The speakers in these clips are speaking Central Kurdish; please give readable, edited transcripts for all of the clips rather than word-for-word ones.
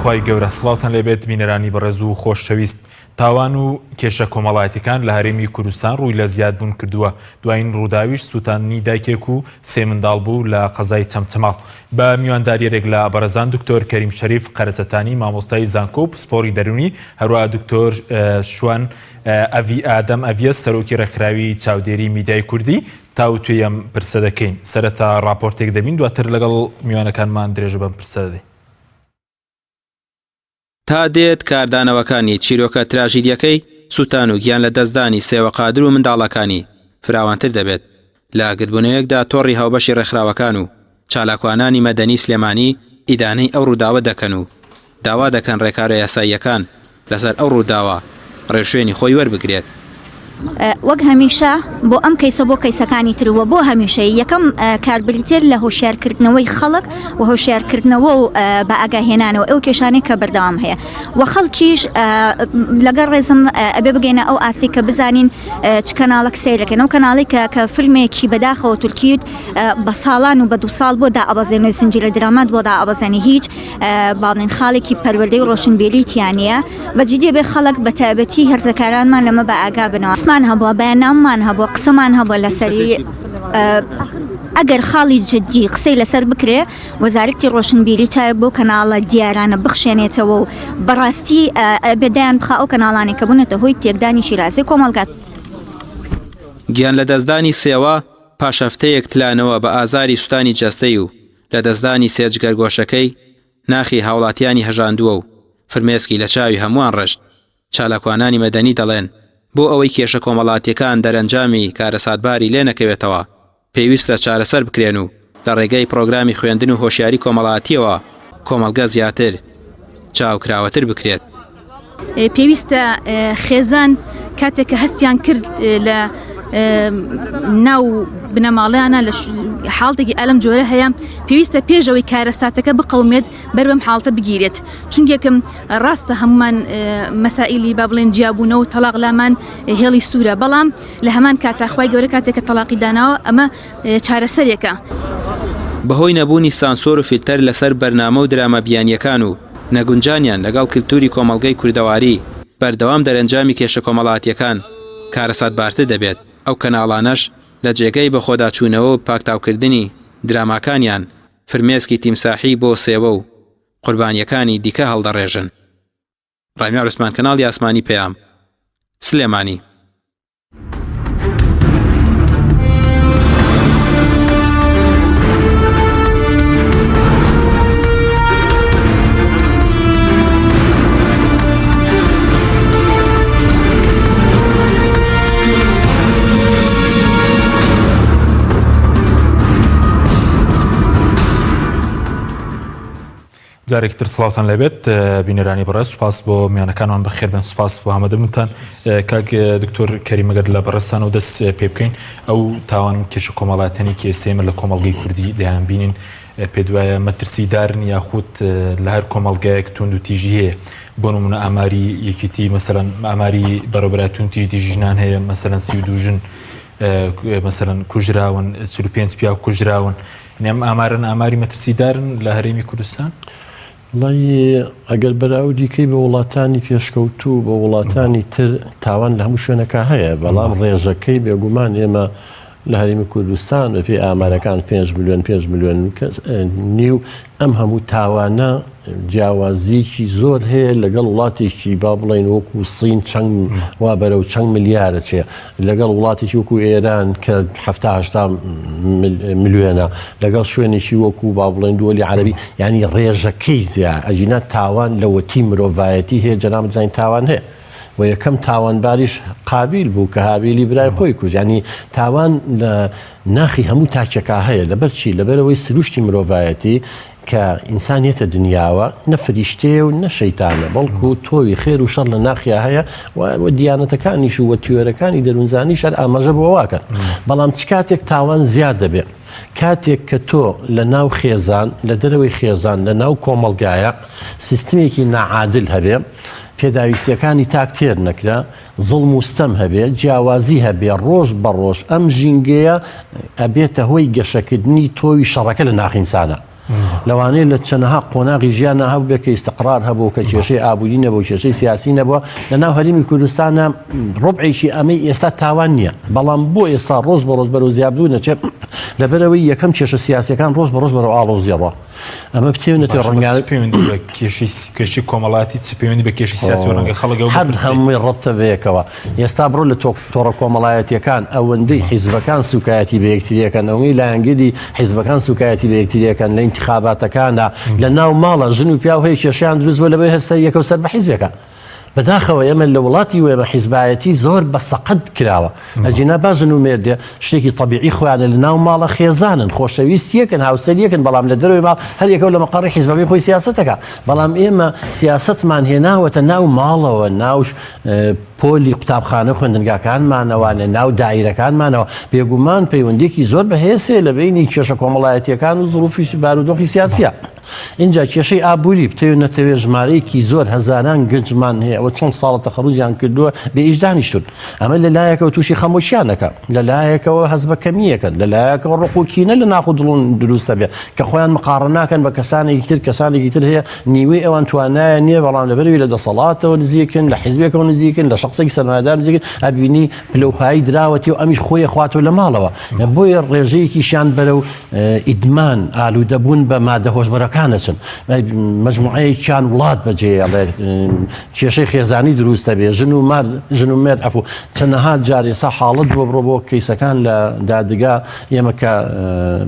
خوای گەورە سڵاوتان لێبێت بینەرانی بەڕێز و خۆشەویست تاوان و کێشە کۆمەڵایەتیەکان لە هەرێمی کوردستان ڕووی لە زیادبوون کردووە دوایین ڕووداویش سووتاندنی دایکێک و سێ منداڵ بوو لە قەزای چەمچەماڵ بە میوانداریەرێک لە بەڕێزان دکتۆر کەریم شەریف قەرەچەتانی مامۆستای زانکۆ و پسپۆڕی دەروونی هەروەها دکتۆر شوان ئەڤی ئادەم ئەڤیەس سەرۆکی ڕێکخراوی چاودێری میدیای کوردی تاوتوێی ئەم پرسە دەکەین. سەرەتا ڕاپۆرتێک دەبین دواتر لەگەڵ میوانەکانمان درێژە بەم پرسە دەدەین. تا دێت کاردانەوەکانی چیرۆکە تراژیدیەکەی سوتان و گیان لەدەستدانی سێوە قادر و منداڵەکانی فراوانتر دەبێت. لە گردبوونەوەیەکدا تۆڕی هاوبەشی ڕێکخراوەکان و چالاکوانانی مەدەنی سلێمانی ئیدانەی ئەو ڕووداوە دەکەن و داوا دەکەن ڕێکارە یاساییەکان لەسەر ئەو ڕووداوە ڕێوشوێنی خۆی وەربگرێت. وەک هەمیشە بۆ ئەم کەیسە بۆ کەیسەکانی تر و بۆ هەمیشەیی یەکەم کار بریتیە لە هۆشیارکردنەوەی خەڵک و هۆشیارکردنەوە و بە ئاگاهێنانەوە ئەو کێشانەی کە بەردەوام هەیە و خەڵکیش لەگەڵ ڕێزم ئەبێ بگەینە ئەو ئاستی کە بزانین چ کەناڵەک سەیرەکەن ئەو کەناڵی کە کە فیلمێکی بەداخەوە تورکیت بە ساڵان و بە دو ساڵ بۆ دائەبەزێنێ زنجیرە درامات بۆ دائەبەزێنێ هیچ باڵێن خاڵێکی پەروەردەی و ڕۆشنبیری تیا نییە بە جدی بێ خەڵک بە تایبەتی هەرزەکارانمان لەمە بە ئاگا بنەوە قسمان هەبووە بەیاننامەمان هەبووە قسەمان هەبووە لەسەری ئەگەر خاڵی جدی قسەی لەسەر بکرێ وەزارەتی ڕۆشنبیری چاوێک بەو کەناڵە دیارانە بخشێنێتەوە و بەڕاستی ئەبێ دایان بخا ئەو کەناڵانەی کە بوونەتە هۆی تێکدانی شیرازەی کۆمەڵگا. گیانلەدەستدانی سێوە پاش هەفتەیەک تلانەوە بە ئازاری سوتانی جەستەی و لەدەستدانی سێ جگەرگۆشەکەی ناخی هاوڵاتیانی هەژاندووە و فرمێسکی لە چاوی هەمووان ڕشت. چالاکوانانی مەدەنی دەڵێن، بۆ ئەوەی کێشە کۆمەڵاتییەکان دەرەنجامی کارەساتباری لێ نەکەوێتەوە، پێویستە چارەسەر بکرێن و لە ڕێگەی پڕۆگرامی خوێندن و هۆشیاری کۆمەڵاتییەوە کۆمەڵگە زیاتر چاوکراوەتر بکرێت. پێویستە خێزان کاتێک کە هەستیان کرد لە ناو بنەماڵەیانە لە حاڵتێکی ئەلم جۆرە هەیە پێویستە پێشەوەی کارەساتەکە بقەومێت بەر بەم حاڵتە بگیرێت چونکێکم ڕاستە هەمومان مەسائلی با بڵێن جیابوونەوە و تەلاق لامان هێڵی سوورە بەڵام لە هەمان کاتا خوای گەورە کاتێک کە تەلاقی داناوە ئەمە چارەسەرێکە. بەهۆی نەبوونی سانسۆر و فیلتەر لەسەر بەرنامە و دراما بیانییەکان و نەگونجانیان لەگەڵ کلتوری کۆمەڵگەی کوردەواری، بەردەوام دەرەنجامی کێشە کۆمەڵاتییەکان کارەساتبارتر دەبێت، ئەو کەناڵانەش لە جێگەی بەخۆداچوونەوە و پاکتاوکردنی دراماکانیان، فرمێسکی تیمساحی بۆ سێوە و قوربانییەکانی دیکە هەڵدەڕێژن. ڕامیار عوسمان کەناڵی ئاسمانی پەیام، سلێمانی. جارێکی تر سڵاوتان لێبێت بینەرانی بەڕێز سوپاس بۆ میانەکانمان بەخێر بن سوپاس بۆ ئامادەبوونتان کاک دکتۆر کەریم ئەگەر لە بەڕێزتانەوە دەست پێ بکەین ئەو تاوان و کێشە کۆمەڵایەتیانەی کە ئێستا ئێمە لە کۆمەڵگەی کوردی دەیان بینین پێدوایە مەترسیدارن یاخود لە هەر کۆمەڵگایەک توند و تیژی هەیە بۆ نمونە ئاماری یەکێتی مەسەلەن ئاماری بەڕێوەبەرایەتی توندوتیژی دژی ژنان هەیە مەسەلەن 32 ژن مەسەلەن کوژراون 45 پیاو کوژراون ئەم ئامارن ئاماری مەترسیدارن لە هەرێمی کوردستان؟ وەڵی ئەگەر بەراوردی کەی بە وڵاتانی پێشکەوتوو بە وڵاتانی تر تاوان لە هەموو شوێنەکە هەیە بەڵام ڕێژەکەی بێگومان ئێمە لە هەرێمی کوردستان بەپێی ئامارەکان 5 ملیۆن 5 ملیۆن کەس نیو ئەم هەموو تاوانە جیاوازیەکی زۆر هەیە لەگەڵ وڵاتێکی با بڵێین وەکو سین چەند وا بەرەو چەند ملیارە چێ لەگەڵ وڵاتێکی وەکو ئێران کە هەفتا ملیۆنە لەگەڵ شوێنێکی وەکو با بڵێن دووەلی عەربی ینی ڕێژەکەی زیا ئەگینا تاوان لەوەتی مرۆڤایەتی هەیە جەناب زین تاوان هەیە و یەکەم تاوانباریش قابیل بوو کە هابیلی برای خۆی کوژ ینی تاوان لە ناخی هەموو تاکێکا هەیە لەبەر چی لەبەرەوەی سروشتی مرۆڤایەتی کە ئینسان یەتە دنیاوە نە فریشتەیە و نە شەیتانە بەڵکو تۆوی خێر و شەڕ لە ناخیا هەیە و دیانەتەکانیش و تیۆرەکانی دەروونزانیش هەر ئاماژە بۆ واکەن بەڵام چ کاتێک تاوان زیاد دەبێ کاتێک کە تۆ لە ناو خێزان لە دەرەوەی خێزان لە ناو کۆمەڵگایە سیستمێکی ناعادل هەبێ پێداویستیەکانی تاک تێر نەکرا زوڵم و ستەم هەبێ، جیاوازی هەبێ، ڕۆژ بە ڕۆژ ئەم ژینگەیە ئەبێتە هۆی گەشەکردنی تۆوی شەڕەکە لە ناخ ئینسانا. لەوانەیە لە چەنەها قۆناغی ژیانە هەبووبێ کە ئیستقرار هەبوو کە کێشەی ئابووری نەبوو کێشەی سیاسی نەبووە لە ناو هەرێمی کوردستانە ڕبعێکی ئەمەی ئێستا تاوان نییە بەڵام بۆ ئێستا ڕۆژ بە ڕۆژ بەرەو زیادبوون دەچێت لەبەرەوەی یەکەم کێشە سیاسەکان ڕۆژ بە ڕۆژ بەرەو ئاڵۆزیەوە ئەمە بتێنێتەوە ڕەنگە پەیوەندی بە کێشەی کێشەی کۆمەڵاتی چ پەیوەندی بە کێشەی سیاسی ڕەنگە خەڵک ئەو هەر هەمووی ڕەبتە بەیەکەوە ئێستا بڕۆ لە تۆڕە کۆمەڵایەتیەکان ئەوەندەی حیزبەکان سوکایەتی بە یەکتریەکەن ئەوەی لایەنگری حیزبەکان سوکایەتی بە یەکتریەکەن لە ئینتخاباتەکاندا لە ناو ماڵە ژن و پیاو هەیە کێشیان دروست بووە لەبەر هەر سەر یەکە و سەر بە حیزبێکە بەداخەوە ئێمە لە وڵاتی وێمە حیزبایەتی زۆر بە سەقەت کراوە ئەگینا با ژن و مێردێ شتێکی تەبیعی خۆیانە لە ناو ماڵە خێزانن خۆشەویست یەکن هاوسەر یەکن بەڵام لە دەرەوەی ماڵ هەر یەکەو لە مەقەڕی حیزبەکەی خۆی سیاسەتەکە بەڵام ئێمە سیاسەتمان هێناوەتە ناو ماڵەوە ناو پۆلی قوتابخانە و خوێندنگاکانمانەوە لە ناو دایرەکانمانەوە بێگومان پەیوەندێکی زۆر بەهێزێ لە بینی کێشە کۆمەڵایەتیەکان و زروفی بارودۆخی سیاسیە. ئینجا کێشەی ئابووری بتەوێ نەتەوێ ژمارەیەکی زۆر هەزاران گەنجمان هەیە ئەوە چەند ساڵە تەخەروجیان کردووە بێ ئیش دانیشتون ئەمە لە لایەکەوە تووشی خەمۆکیان دەکا لە لایەکەوە هەست بە کەمییەکەن لە لایەکەوە ڕق و کینە لە ناخ و دڵون دروستە بێ کە خۆیان مقاڕە ناکەن بە کەسانێکی تر کەسانێکی تر هەیە نیوەی ئەوان توانایان نییە بەڵام لەبەرەوەی لە دەسەڵاتەوە نزیکن لە حیزبێکەوە نزیکن لە شخصێکی سەرمایەدار نزیکن ئەبینی پلەوپایی دراوەتی و ئەمیش خۆی خواتەوە لە ماڵەوە بۆیە ڕێژەیەکیشیان بەرەو ئیدمان، ئالوودەبوون بە مادە هۆشبەرەکان ئەچن، مەجموعەیەکیان وڵات بەجێیەڵێت، کێشەی خێزانی دروست دەبێت، ژن و مار ژن و مێرد عەفو چەندەها جار ئێستا حاڵەت بووە بڕۆ بۆ کەیسەکان لە دادگا ئێمە کە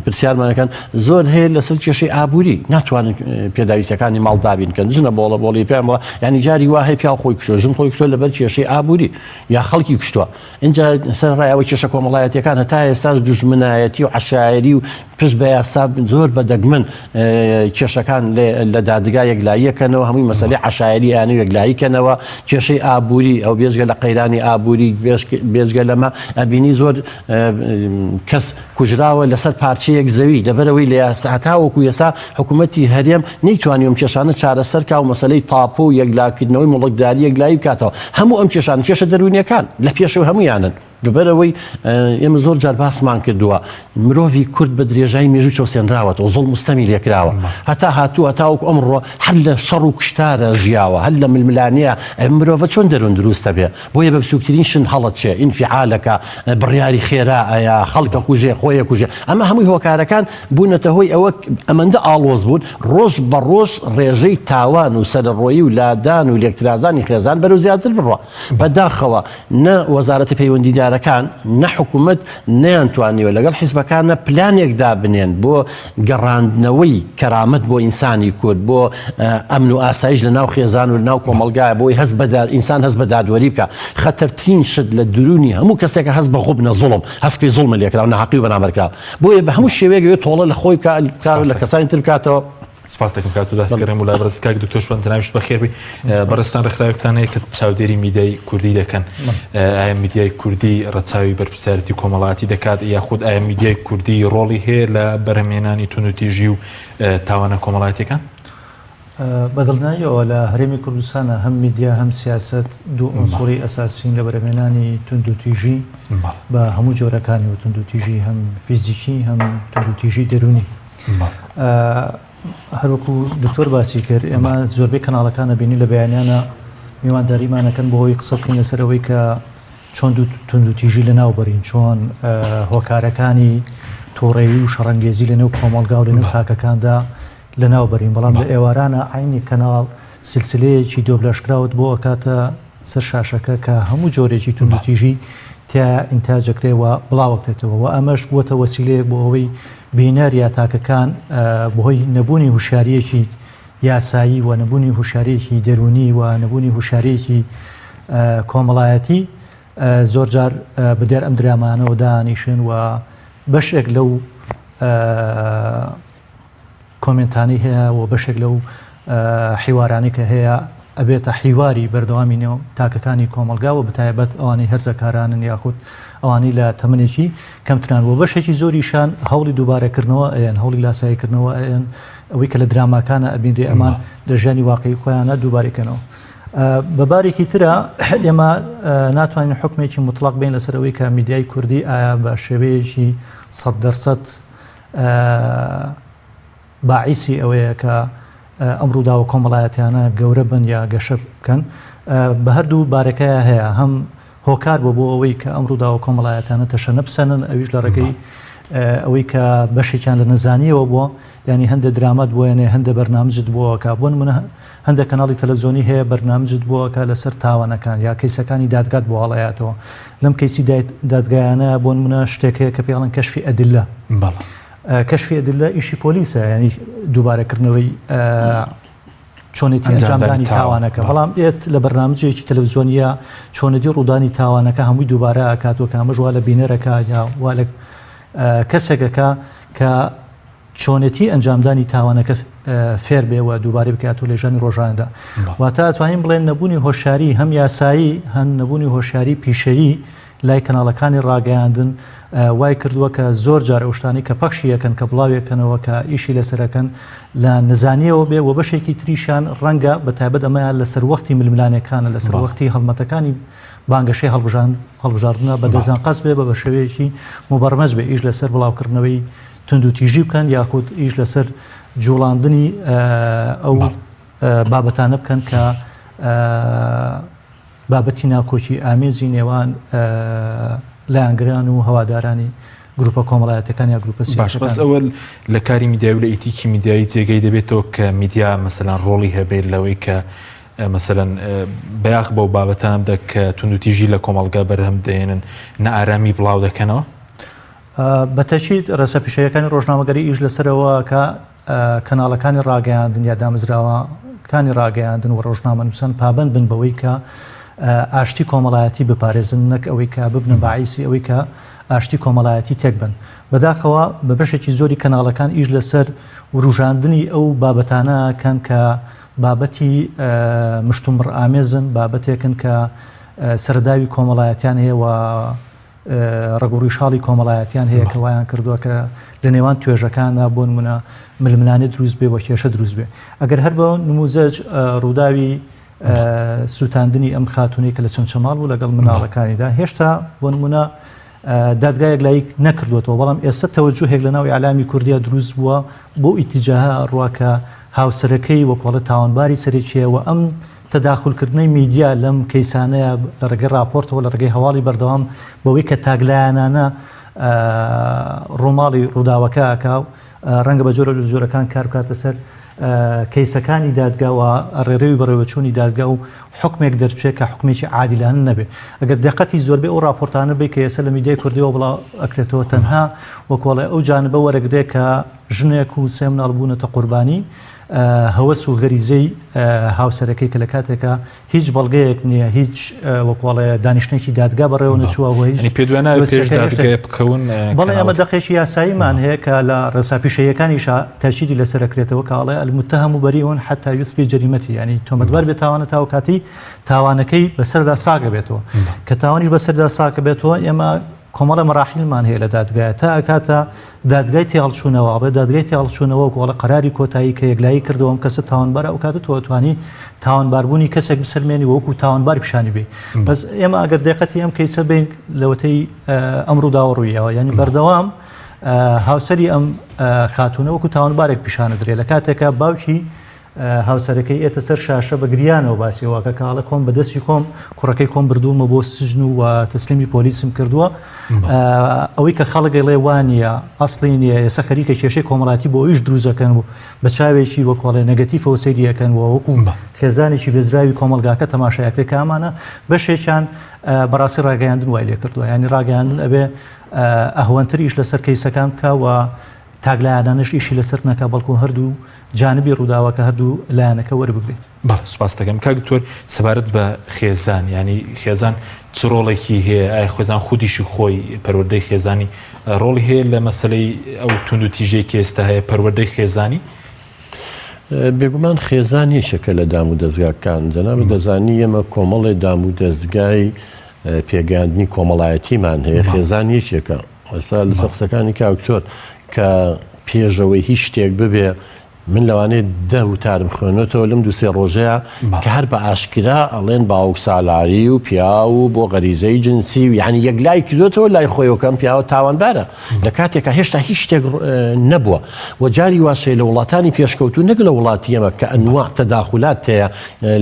پرسیارمان ئەکەن زۆر هەیە لەسەر کێشەی ئابووری ناتوانن پێداویستیەکانی ماڵ دابین کەن ژنە بۆڵە بۆڵی پێیان بڵێ یانی جاری وا هەیە پیاو خۆی کوشتوە ژن خۆی کوشتوە لەبەر کێشەی ئابووری یا خەڵکی کوشتوە ئینجا سەرەڕای ئەوەی کێشە کۆمەڵایەتیەکان هەتا ئێستاش دوژمنایەتی و عەشایەری و پشت بە یاسا زۆر بە دەگمەن کێشەکان لە دادگا یەکلاییەکەنەوە هەمووی مەسەلەی عەشایەری ئەیانەوێ یەکلایی کەنەوە کێشەی ئابووری ئەو بێجگە لە قەیرانی ئابووری بێجگە لەمە ئەبینی زۆر کەس کوژراوە لەسەر پارچەیەک زەوی لەبەرئەوەی لە یاسا هەتاوەکو ئێستا حکوومەتی هەرێم نەیتوانی ئەم کێشانە چارەسەر کا و مەسەلەی تاپۆ و یەکلاکردنەوەی موڵکداری یەکلایی بکاتەوە هەموو ئەم کێشانە کێشە دەروونیەکان لە پێشەوە هەموویانن لەبەرئەوەی ئێمە زۆر جار باسمان کردووە مرۆڤی کورد بە درێژایی مێژوو چەوسێنراوەتەوە زوڵم و ستەمی لێکراوە هەتا هاتووە هەتاوەکو ئەمڕۆ هەر لە شەڕ و کوشتارە ژیاوە هەر لە ململانێیە ئەم مرۆڤە چۆن دەروون دروستە بێ بۆیە بە بچووکترین شت هەڵەچێ، ئینفیعالەکە، بڕیاری خێرا ئەیا، خەڵک ئەکوژێ، خۆی ئەکوژێ، ئەمە هەمووی هۆکارەکان بوونەتە هۆی ئەوە ئەمەندە ئاڵۆز بوون، ڕۆژ بە ڕۆژ ڕێژەی تاوان و سەرەڕۆیی و لادان و لێکترازانی خێزان بەرەو زیاتر بڕوا. بەداخەوە نە وەزارەتە پەیوەندیدارەکان، نە حکوومەت نەیانتوانیوە لەگەڵ حیزبەکانە پلانێک دابنێن بۆ گەڕاندنەوەی کەرامەت بۆ ئینسانی کورد، بۆ ئەمن و ئاسایش لە ناو خێزان و لە ناو کۆمەڵگایە، بۆی هەست بە ئینسان هەست بە دادوەری بکا. خەتەرترین شت لە دروونی هەموو کەسێکە هەست بە غوبنە، زوڵم، هەست بکەی زوڵمت لێکرا و ناهەقی و بەرامبەر کرا. بۆیە بە هەموو شێوەیەک ئەوێ تۆڵە لە خۆی بکا و لە کەسانی تر بکاتەوە. سپاس دەکەم کاک تۆ دەگەڕێم لای بەڕێز کاک دکتۆر شوان جەنابیشت بەخێر بێی بەڕێزتان ڕێکخراوێکتان هەیە کە چاودێری میدیای کوردی دەکەن ئایا میدیای کوردی ڕەچاوی بەرپرسیارەتی کۆمەڵایەتی دەکات یاخود ئایا میدیای کوردی ڕۆڵی هەیە لە بەرهەمهێنانی توندوتیژی و تاوانە کۆمەڵایەتیەکان؟ بەدڵنیاییەوە لە هەرێمی کوردستانە هەم میدیا هەم سیاسەت دوو عونسوری ئەساسین لە بەرهەمهێنانی توندوتیژی بە هەموو جۆرەکانی و توندوتیژی هەم فیزیکی هەم توندوتیژی دەروونی. هەروەکو دکتۆر باسی کرد ئێمە زۆربەی کەناڵەکانە بینی لە بەیانیانە میوانداریمانەکەن بۆ ئەوەی قسە بکەین لەسەر ئەوەی کە چۆن توندوتیژی لە ناو بەرین چۆن هۆکارەکانی تۆڕەیی و شەڕەنگێزی لە نێو کۆمەڵگا و لە نێو تاکەکاندا لە ناو بەرین بەڵام لە ئێوارانە عینی کەناڵ سلسلەیەکی دۆبلەشکراوت بۆ ئەکاتە سەر شاشەکە کە هەموو جۆرێکی توندوتیژی تیا ئینتاج ئەکرێ و بڵاوەکرێتەوە و ئەمەش بووەتە وەسیلەیەک بۆ ئەوەی بینەر یا تاکەکان بەهۆی نەبوونی هوشیارییەکی یاسایی و نەبوونی هوشیارییەکی دەروونی و نەبوونی هوشیارییەکی کۆمەڵایەتی زۆرجار بەدیار ئەم درامانەوە دانیشن و بەشێک لەو کۆمێنتانەی هەیە و بەشێک لەو حیوارانەی کە هەیە ئەبێتە حیواری بەردەوامی نێو تاکەکانی کۆمەڵگا و بەتایبەت ئەوانەی هەرزەکارانن یاخود ئەوانەی لە تەمەنێکی کەمتران و بەشێکی زۆریشان هەوڵی دووبارەکردنەوە ئەیەن هەوڵی لاساییکردنەوە ئەیەن ئەوەی کە لە دراماکانە ئەبینرێ ئەمان لە ژیانی واقعی خۆیانە دووبارەکەنەوە. بە بارێکی ترە ئێمە ناتوانین حکمێکی مطلق بین لەسەر ئەوەی کە میدیای کوردی ئایا بە شێوەیەکی سەد دەرسەد. باعیسی ئەوەیە کە ئەم ڕووداوە کۆمەڵایەتیانە گەورە بن یا گەشە بکەن بە هەردوو بارەکەیا هەیە هەم هۆکار بۆ بۆ ئەوەی کە ئەم ڕووداوە کۆمەڵایەتانە تەشەنە بسەنن ئەویش لە ڕێگەی ئەوەی کە بەشێکیان لە نەزانیەوە بووە ینی هەندێک درامات بۆیانێ هەندێک بەرنامجت بۆەکە بۆ نمونە هەندێک کەناڵی تەلەڤزیۆنی هەیە بەرنامجت بۆەکە لەسەر تاوانەکان یا کەیسەکانی دادگات بۆ هەڵەیاتەوە لەم کەیسی دادگایانە بۆ نمونە شتێک هەیە کە پێڵەن کەشفی ئەدلە بەڵێ کەشفی ئەدلە ئیشی پۆلیسە ینی دووبارەکردنەوەی چۆنێتی ئەنجامدانی تاوانەکە بەڵام ئێت لە بەرنامجێکی تەلەڤزیۆنیە چۆنێتی ڕوودانی تاوانەکە هەمووی دووبارە ئەکاتەوە کە ئەمەش وا لە بینەرەکە یا وا لە کەسێکەکە کە چۆنێتی ئەنجامدانی تاوانەکە فێر بێ و دووبارەی بکاتەوە لە ژیانی ڕۆژانەدا واتە ئەتوانین بڵێن نەبوونی هۆشیاری هەم یاسایی هەم نەبوونی هۆشیاری پیشەیی لای کەناڵەکانی ڕاگەیاندن وای کردووە کە زۆر جار ئەو شتانەی کە پەخشی ئەکەن کە بڵاوی ئەکەنەوە کە ئیشی لەسەر ئەکەن لە نەزانیەوە بێ و بەشێکی تریشیان ڕەنگە بە تایبەت ئەمەیان لەسەر وەختی ململانێکانە لەسەر وەختی هەڵمەتەکانی بانگەشەی هەڵبژان هەڵبژاردنە بە دەزان قەس بێ بە بە شێوەیەکی مبەرمەج بێ ئیش لەسەر بڵاوکردنەوەی توندوتیژی بکەن یاخود ئیش لەسەر جوڵاندنی ئەو بابەتانە بکەن کە بابەتی ناکۆکی ئامێزی نێوان لایەنگران و هەوادارانی گروپە کۆمەڵایەتەکان یا گروپە باش بەس ئەوە لە کاری میدیایی و لە ئیتیکی میدیایی جێگەی دەبێتەوە کە میدیا مەسەلەن ڕۆڵی هەبێت لەوەی کە مەسەلەن بەیاخ بەو بابەتانە بدە کە توندوتیژی لە کۆمەڵگا بەرهەم دەێنن نائارامی بڵاو دەکەنەوە؟ بە تەکید ڕێسا پیشەیەکانی ڕۆژنامەگەری ئیش لەسەرەوە کە کەناڵەکانی ڕاگەیاندن یا دامەزراوەکانی ڕاگەیاندن و ڕۆژنامەنووسان پابەند بن بەوەی کە ئاشتی کۆمەڵایەتی بپارێزن نەک ئەوەی کە ببنە باعیسی ئەوەی کە ئاشتی کۆمەڵایەتی تێک بن بەداخەوە بە بەشێکی زۆری کەناڵەکان ئیش لەسەر وروژاندنی ئەو بابەتانە کەن کە بابەتی مشتومڕ ئامێزن بابەتێکن کە سەرداوی کۆمەڵایەتیان هەیە و ڕەگ و ڕیشاڵی کۆمەڵایەتیان هەیە کە وایان کردووە کە لە نێوان توێژەکاندا بۆ نمونە ململانێ دروست بێ و کێشە دروست بێ ئەگەر هەر بە نموزەج ڕووداوی سووتاندنی ئەم خاتونەی کە لە چەمچەماڵ بوو لەگەڵ مناڵەکانیدا هێشتا بۆ نمونە دادگایەک لایک نەکردوێتەوە بەڵام ئێستا تەوەجوهێک لە ناو ئیعلامی کوردیا دروست بووە بۆ ئیتیجاهە ڕوا کە هاوسەرەکەی وەکۆڵە تاوانباری سەرەکیە و ئەم تەداخولکردنەی میدیا لەم کەیسانەیە لە ڕێگەی ڕاپۆرتەوە، لە ڕێگەی هەواڵی بەردەوام بەوەی کە تاکلایەنانە ڕووماڵی ڕووداوەکە ئەکا و ڕەنگە بە جۆرە لە جۆرەکان کار بکاتە سەر کەیسەکانی دادگا و ڕێڕەوی بەڕێوەچوونی دادگا و حکمێک دەربچێت کە حکمێکی عادیلانە نەبێ. ئەگەر دقەتی زۆربەی ئەو ڕاپۆرتانە بێ کە ئێستا لە میدیای کوردیەوە بڵاو ئەکرێتەوە تەنها وەکۆڵێ ئەو جانبە وەرەگرێ کە ژنێک و سێ مناڵ بوونەتە قوربانی هەوەس و غەریزەی هاوسەرەکەی کە لە کاتێکا هیچ بەڵگەیەک نییە هیچ وەکوڵێ دانیشتێکی دادگا بەڕێوە نەچووە و هیچ پێ پێش دادگای بکەون بەڵێ ئەمە دەقێکی یاساییمان هەیە کە لە ڕێسا پیشەیەکانیشا تاکیدی لەسەر کرێتەوە کە ئەڵێ المتهم بريء حتى يثبت جريمته ینی تۆمەتبار بێ تاوانە تاو کاتی تاوانەکەی بەسەردا ساغ بێتەوە کە تاوانیش بەسەردا ساغ بێتەوە ئێمە کۆمەڵە مەراحیلمان هەیە لە دادگایە تا ئەکاتە دادگای تێهەڵچوونەوە ئەڵێ دادگای تێهەڵچوونەوە وەکو ئەڵێ قەراری کۆتایی کە یەکلایی کردەوە ئەم کەسە تاوانبارە ئەو کاتە تۆ ئەتوانی تاوانباربوونی کەسێک بسەلمێنی و وەکو تاوانبار پیشانی بێ بەس ئێمە ئەگەر دقەتی ئەم کەیسە بین لەوەتەی ئەم ڕووداوە ڕوویەوە یعنی بەردەوام هاوسەری ئەم خاتوونە وەکو تاوانبارێک پیشانە درێ لە کاتێکا باوکی هاوسەرەکەی ئێتە سەر شاشە بە گریانەوە باسی ئەوە ئەکا کە ئەڵێ خۆم بە دەستی خۆم کوڕەکەی خۆم بردوومە بۆ سجن و تەسلیمی پۆلیسم کردووە ئەوەی کە خەڵک ئەڵێ وانە ئەسڵی نییە ئێستا خەریکە کێشەی کۆمەڵاتی بۆ ئەویش دروستەکەن و بە چاوێکی وەکۆڵێ نەگەتیفەوە سەیری ئەکەن و وەکو خێزانێکی بێزراوی کۆمەڵگاکە تەماشایەکرێت کە ئەمانە بەشێکیان بەڕاستی ڕاگەیاندن وای لێ کردووە ینی ڕاگەیاندن ئەبێ ئەهوەنتر ئیش لەسەر کەیسەکان بکە و تاکلایەنانەش ئیشی لەسەر نەکا بەڵکو هەردوو جانبی ڕووداوەکە هەردوو لایەنەکە وەربگرێ. بەڵێ سوپاست دەکەم کاک دکتۆر سەبارەت بە خێزان یانی خێزان چ ڕۆڵێکی هەیە ئایا خێزان خودیشی خۆی پەروەردەی خێزانی ڕۆڵی هەیە لە مەسلەی ئەو توند و تیژەی کە ئێستا هەیە پەروەردەی خێزانی؟ بێگومان خێزان یەکێکە لە دام و دەزگاکان جەنابت دەزانی ئێمە کۆمەڵێ دام و دەزگای پێگەیاندنی کۆمەڵایەتیمان هەیە خێزان یەکێکە ئێستا لەسەر قسەکانی کاکتۆر کە پێشەوەی هیچ شتێک ببێ. من لەوانەیە دە وتارم خوێنۆتەوە لەم دوو سێ ڕۆژەیە کە هەر بە ئاشکرا ئەڵێن باوک سالاری و پیاو و بۆ غەریزەی جنسی و یعنی یەکلای کردۆتەوە لای خۆیەوە کە ئەم پیاوە تاوانبارە لە کاتێکا هێشتا هیچ شتێک نەبووە و جاری واشەیە لە وڵاتانی پێشکەوتوو نەک لە وڵاتی ئێمە کە ئەنواع تەداخولات هەیە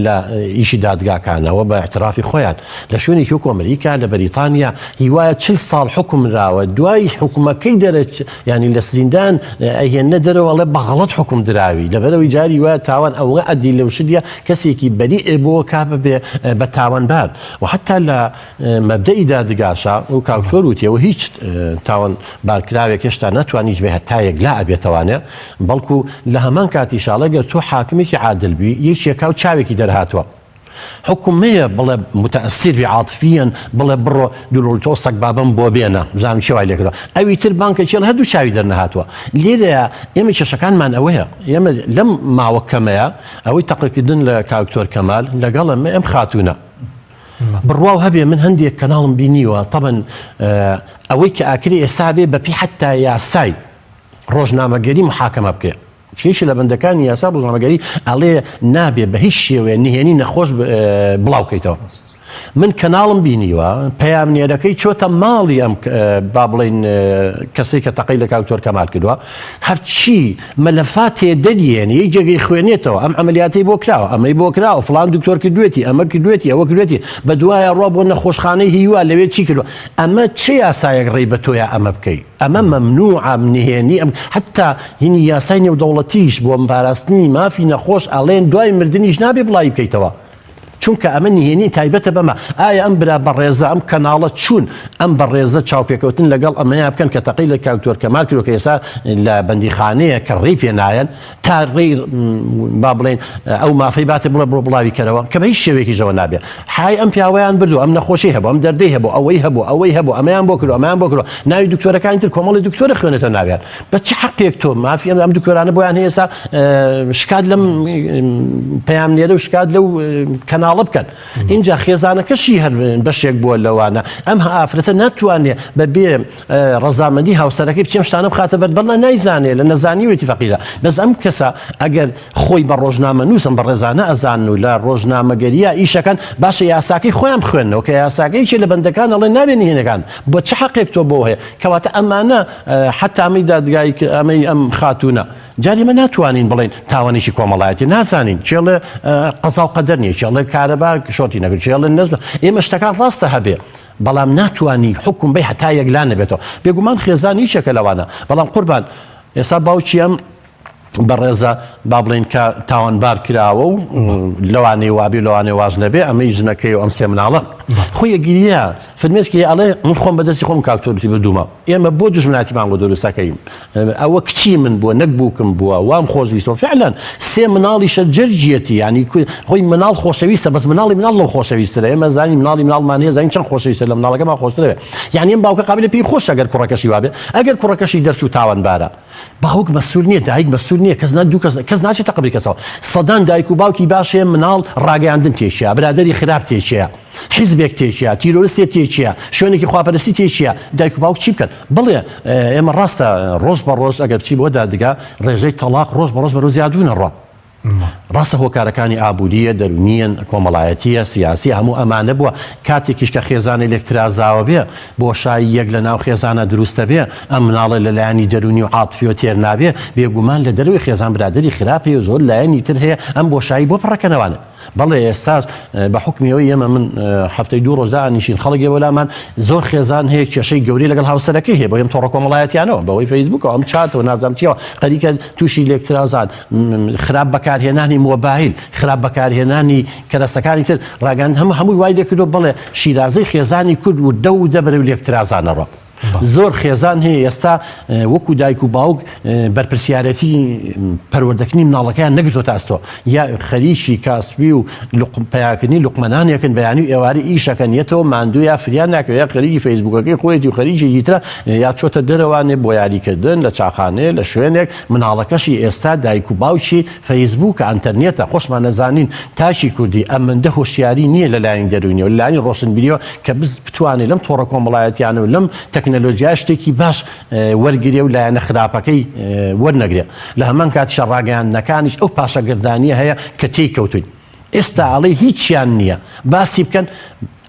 لە ئیشی دادگاکانەوە بە اعترافی خۆیان لە شوێنێکی وەکو ئەمریکا لە بەریتانیا هیوایە چل ساڵ حکومراوە دوای حکومەکەی دەرەچ ینی لە زیندان ئەهێنە دەرەوە ئەڵێ بە غەڵەت حکوم دراوی لەبەرەوەی جاری وایە تاوان ئەوە ئەدی لەو شدیە کەسێکی بەری بۆ کا ببێ بە تاوانبار و حتا لە مەبدەئی دادگاشا و کاکتۆر وتیەوە هیچ تاوان بارکراوێک هێشتا ناتوانانی هیچ بێ هەتا یەکلا ئەبێتەوانێ بەڵکو لە هەمان کاتیشاڵە گەر تۆ حاکمێکی عادل بی یەکێکا و چاوێکی دەرهاتوە حوکم مەیە بڵێ متەئسیر بی عاتفیەن بڵێ بڕۆ دوڵ تۆ سەگبابم بۆ بێنە بزانم چێ وای لێکردوە ئەوی تر بانکە چێڵ هەردوو چاوی دەرنەهاتوە لێرەیە ئێمە کێشەکانمان ئەوەیە ئێمە لەم ماوە کەمەیە ئەوەی تەقەکردن لە کاکتۆر کەمال لەگەڵ ئەم ئەم خاتوونە بڕواو هەبێ من هەندێک کەناڵم بینیوە تەبەن ئەوەی کە ئاکری ئێستا بێ بەپی حتا یاسای ڕۆژنامەگەری محاکەمە بکرێ یەکێ لە بەندەکانی یاسا ڕۆژنامەگەری ئەڵێ نابێ بە هیچ شێوەیە نهێنی نەخۆش بڵاو کەیتەوە. من کەناڵم بینیوە پەیامنێرەکەی چۆتە ماڵی ئەم با بڵین کەسێک کە تەقەی لە کاکتۆر کەمال کردووە هەرچی مەلەفاتێ دەریێن یەک جێگەی خوێنێتەوە ئەم عملیاتی بۆ کراوە ئەمەی بۆ کراوە فلان دکتۆر کردوێتی ئەمە کردوێتی ئەوە کردوێتی بە دوایە ڕوا بۆ نەخۆشخانەی هیوا لەوێ چی کردووە ئەمە چ یاسایەک ڕێی بە تۆیا ئەمە بکەی ئەمە مەمنوعە نهێنی ئەم حتا هینی یاسای نێودەوڵەتیش بۆ پاراستنی مافی نەخۆش ئەڵێن دوای مردنیش نابێ بڵاوی بکەیتەوە چونکە ئەمە نهێنی تایبەتە بەمە ئایا ئەم برا بەڕێزە ئەم کەناڵە چوون ئەم بەڕێزە چاوپێکەوتن لەگەڵ ئەمەیان بکەن کە تەقەی لە کاک دکتۆر کەمال کردوە کە ئێستا لە بەندیخانەیە کە ڕێی پێ نایەن تا ڕێی با بڵێن ئەو مافەی باتێ بڵێ بڕۆ بڵاوی کەرەوە کە بە هیچ شێوەیەکیشەوە نابێ حای ئەم پیاوەیان بردو ئەم نەخۆشی هەبوو ئەم دەردەی هەبوو ئەوەی هەبوو ئەوەی هەبوو ئەمەیان بۆ کردو ئەمەیان بۆ کردو ناوی دکتۆرەکانی تر کۆمەڵی دکتۆرە خوێنێتە ناویان بە چ حەقێک تۆ مافی ئەم ئەم دکتۆرانە بۆیان هەیە ئێستا شکات لەم پەیامنێرە و شکات لەو کەناڵە بکەن اینجا خێزانەکەشی هەر بەشێک بووە لەوانە ئەم ئافرەتە ناتوانێ بە بێ ڕەزامەندی هاوسەرەکەی بچێ ئەم شتانە بخاتە بەر بەڵا نایزانێ لە نەزانیوێتی فەقیرە بەس ئەم کەسە ئەگەر خۆی بە ڕۆژنامەنووسم بە ڕێزانە ئەزانن و لە ڕۆژنامەگەریە ئیشەکەن باشە یاساکەی خۆیان بخوێنەوە کە یاساکەی چێ لە بەندەکان ئەڵێ نابێ نهێنەکان بۆ چ حەقێک تۆ بۆ هەیە کەواتە ئەمانە حتا ئەمەی دادگای ئەمەی ئەم خاتوونە جاری ئێمە ناتوانین بڵێن تاوانێکی کۆمەڵایەتی نازانین کێڵێ قەزا و قەدەر نییە کێڵێ کارەبا شۆتی نەکرد کێڵێ نەز ئێمە شتەکان ڕاستە هەبێ بەڵام ناتوانی حکوم بەی هەتا یەکلا نەبێتەوە بێگومان خێزان یەکێکە لەوانە بەڵام قوربان ئێستا باوکی ئەم بەڕێزە با بڵێین کە تاوانبار کراوە و لەوانەیە وابێ لەوانەیە واش نەبێ ئەمەی ژنەکەی و ئەم سێ مناڵە خۆی ئەگیریا فرمێسکی ئەڵێ من خۆم بەدەستی خۆم کاکتۆرتی بردوومە ئێمە بۆ دوژمناتیمان بۆ دروستەکەین ئەوە کچی من بووە نەک بووکم بووە وام خۆشویستەوە فعلا سێ مناڵیشە جەرگیەتی ینی خۆی مناڵ خۆشەویستە بەس مناڵی مناڵ لەو خۆشەویسترە ئێمە زانی مناڵی مناڵمان هەیە زانین چەند خۆشەویستە لە مناڵەکەمان خۆشترە یعنی ئەم باوکە قابلە پێی خۆشە گەر کوڕەکەشی وابێ ئەگەر کوڕەکەشی دەرچوو تاوانبارە باوک مەسول نییە دایک مەسول نییە کەس دوو کەس کەس ناچێتە قبری کەسەوە سەدان دایک و باوکی باشێ مناڵ ڕاگەیاندن تێکیا برادری خراپ تێکیا حیزبێک تێکیا تیرۆرستێ تێکیا شوێنێکی خواپەرستی تێکیا دایک و باوک چی بکەن بڵێ ئێمە ڕاستە ڕۆژ بە ڕۆژ ئەگەر بچی بۆ دادگا ڕێژەی تەڵاق ڕۆژ بە ڕۆژ بەرەو زیادبوون ئەڕوا ڕاستە هۆکارەکانی ئابوورییە، دەروونییەن، کۆمەڵایەتییە، سیاسییە، هەموو ئەمانە بووە، کاتێکیش کە خێزانێ لێکترازاوە بێ، بۆشایی یەک لە ناو خێزانا دروست دەبێ، ئەم مناڵە لە لایەنی دەروونی و عاتفیەوە تێر نابێ، بێگومان لە دەرەوەی خێزان برادەری خراپ هەیە و زۆر لایەنی تر هەیە ئەم بۆشایی بۆ پڕەکەنەوانە. بەڵێ ئێستاش بە حوکمی ئەوەی ئێمە من هەفتەی دوو ڕۆژ دائەنیشین خەڵک ئێوە لامان زۆر خێزان هەیە کێشەی گەورەی لەگەڵ هاوسەرەکەی هەیە بەهۆی ئەم تۆڕە کۆمەڵایەتیانەوە بەهۆی فەیسبووکەوە ئەم چاتەوە نازانم چیەوە خەریکە تووشی لێکترازان خراپ بەکارهێنانی مۆبایل خراپ بەکارهێنانی کەرەستەکانی تر ڕاگەیاندن هەموو هەمووی وای لێکردووە بەڵێ شیرازەی خێزانی کورد وردە وردە بەرەو لێکترازانەڕۆ زۆر خێزان هەیە ئێستا وەکو دایک و باوک بەرپرسیارەتی پەروەردەکردنی مناڵەکەیان نەگرتۆتە ئەستۆ یا خەریکی کاسبی و پیاکردنی لوقمەنانێکن بەیانی و ئێوارە ئیشەکەن یەتەوە ماندوو یا فریا ناکەوێت یا خەریکی فەیسبوکەکەی خۆیەتی و خەریکێکی ترە یا چۆتە دەرەوانێ بۆ یاریکردن لە چاخانەیە لە شوێنێک مناڵەکەشی ئێستا دایک و باوکی فەیسبوکە ئەنتەرنێتە خۆشمان ئەزانین تاکی کوردی ئەمەندە هۆشیاری نییە لە لایەنی دەروونیەوە لە لایەنی ڕۆشنبیریەوە کە بتوانێت لەم تۆڕە کۆمەڵایەتیانە و لەم تەکنە. تەکنەلۆجیا شتێکی باش وەرگرێ و لایەنە خراپەکەی وەرنەگرێ لە هەمان کاتیشا ڕاگەیاندنەکانیش ئەو پاشەگەردانیە هەیە کە تێی کەوتوین ئێستا ئەڵێ هیچیان نییە باسی بکەن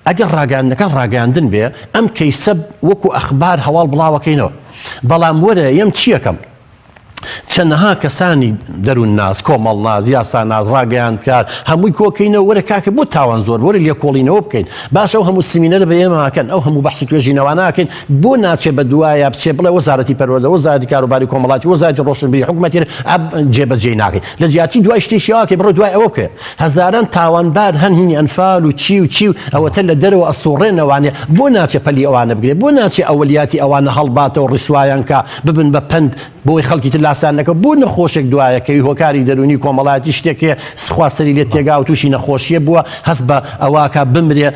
ئەگەر ڕاگەیاندنەکان ڕاگەیاندن بێ ئەم کەیسە وەکو ئەخبار هەواڵ بڵاوەکەینەوە بەڵام وەرە یەم چیەکەم چەنەها کەسانی دەروونناس، کۆمەڵناس، یاساناس، ڕاگەیاندکار، هەمووی کۆکەینەوە وەرە کاکە بۆ تاوان زۆر وەرە لێکۆڵینەوە بکەین باشە ئەو هەموو سمینەرە بە ئێمە ئەکەن ئەو هەموو بەحس و توێژینەوانە ئەکەین بۆ ناچێ بە دوایا بچێ بڵێ وەزارەتی پەروەردە وەزارەتی کاروباری کۆمەڵاتی وەزارەتی ڕۆشنبیری حکومەتی ئەب جێبەجێی ناکەین لە جیاتی دوای شتێکی وا کەی بڕۆ دوای ئەوە بکە هەزاران تاوانبار هەن هینی ئەنفال و چی و چی و ئەوەتە لە دەرەوە ئەسوڕێنەوانێ بۆ ناچێ پەلی ئەوانە بگرێ بۆ ناچێ ئەوەلیاتی ئەوانە هەڵباتەوە ڕیسوایان کا ببن بە پەند بۆی خەڵکی تر لاسان نەکە بۆ نەخۆشێک دوایە کەوی هۆکاری دەرونی کۆمەڵایەتی شتێک هەیە خوا سەری لێ تێگا و تووشی نەخۆشیە بووە هەست بە ئەوەکا بمرێ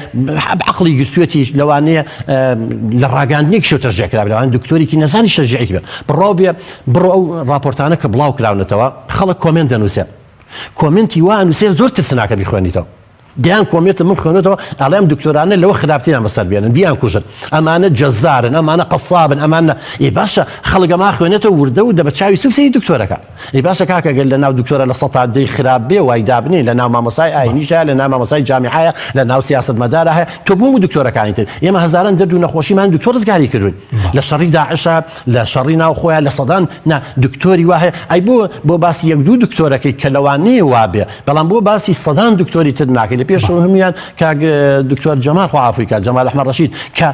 عەقڵی گرتوێتی لەوانەیە لە ڕاگەاندنێکیشەوە تەشجیع کرابێ لەوانەیە دکتۆرێکی نەزانیش تەشجیعی بێ بڕوا بێ بڕۆ ئەو ڕاپۆرتانە کە بڵاو کراونەتەوە خەڵک comment دەنووسێ comment ی وا ئەنووسێ زۆر ترسناکە بیخوێنیتەوە دەیان comment م من خوێنێتەوە ئەڵێ ئەم دکتۆرانە لەوە خراپتریان بەسەر بێنن بیان کوژن ئەمانە جەزارن ئەمانە قەسابن ئەمانە ئێ باشە خەڵک ئەما خوێنێتەوە وردە وردە بە چاوی سوک سەیری دکتۆرەکە ئێ باشە کاکە گەر لە ناو دکتۆرە لە سەتا دەی خراپ بێ وای دابنێ لە ناو مامۆسای ئاینیش هەیە لە ناو مامۆسای جامیعەیە لە ناو سیاسەتمەدارە هەیە تۆ بۆ هەموو دکتۆرەکانی تر ئێمە هەزاران دەرد و نەخۆشیمان دکتۆر ڕزگاری کردوین لە شەڕی داعشە لە شەڕی ناو خۆیان لە سەدان نا دکتۆری وا هەیە ئەی بۆ بۆ باسی یەک دوو دکتۆرەکەی کە لەوانەیە وابێ بەڵام بۆ باسی سەدان دکتۆری تر ناکەی لە پێشەوە هەمویان کاک دکتۆر جەمال خوا عافوی کات جەمال ئەحمەد ڕەشید کە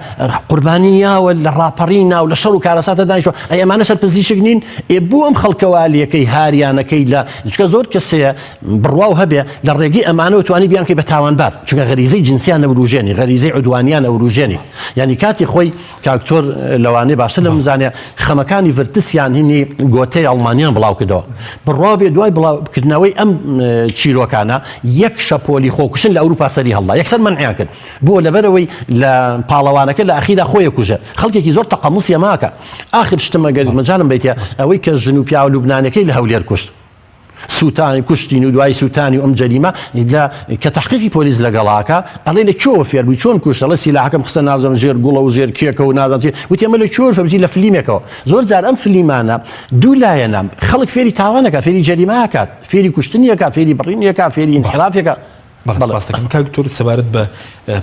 قوربانی یاوە لە ڕاپەڕین ناو لە شەڕ و کارەساتە دانیشتوە ئەی ئەمانە شەر پزیشک نین ئێ بۆ ئەم خەڵکەوالیەکەی هاریانەکەی لە چکە زۆر کەسەیە بڕواو هەبێ لە ڕێگەی ئەمانەوە توانی بیانکەی بە تاوانبار چونکە غەریزەی جنسیان نەوروژێنی غەریزەی عدوانیان ئەوروژێنی یعنی کاتی خۆی کاکتۆر لەوانەیە باشتر لەمن بزانێ خەمەکانی ڤرتسیان هینی گۆتەی ئەڵمانیان بڵاو کردەوە بڕوا بێ دوای بڵاوکردنەوەی ئەم چیرۆکانە یەک شەپۆلی خۆکوشتن لە ئەوروپا سەری هەڵدا یەکسەر مەنعیان کرد بۆ لەبەرەوەی لە پاڵەوانەکە لە ئەخیرا خۆی کوژە خەڵکێکی زۆر تەقەموسی ئەماکە ئاخر شتم ئەگەر مەجالم بیتە ئەوەی کە ژن و پیاوە لوبنانەکەی لە هەولێر کوشت سوتانی کوشتین و دوای سوتانی و ئەم جەریمە لە کە تەحقیقی پۆلیس لەگەڵاکە ئەڵێ لە کوێوە فێر بووی چۆن کوشت ئەڵێ سیلاحەکەم خستە نازم ژێر گوڵە و ژێر کێکە و نازم چی وتی ئەمە لە کوێوە فێر بووی لە فلیمێکەوە زۆر جار ئەم فلیمانە دوو لایەنە خەڵک فێری تاوانەکە فێری جەریمە ئەکات فێری کوشتنیەکە فێری بڕینیەکە فێری ئینحرافێکە بەڵێ سپاس دەکەم کاک دکتۆر سەبارەت بە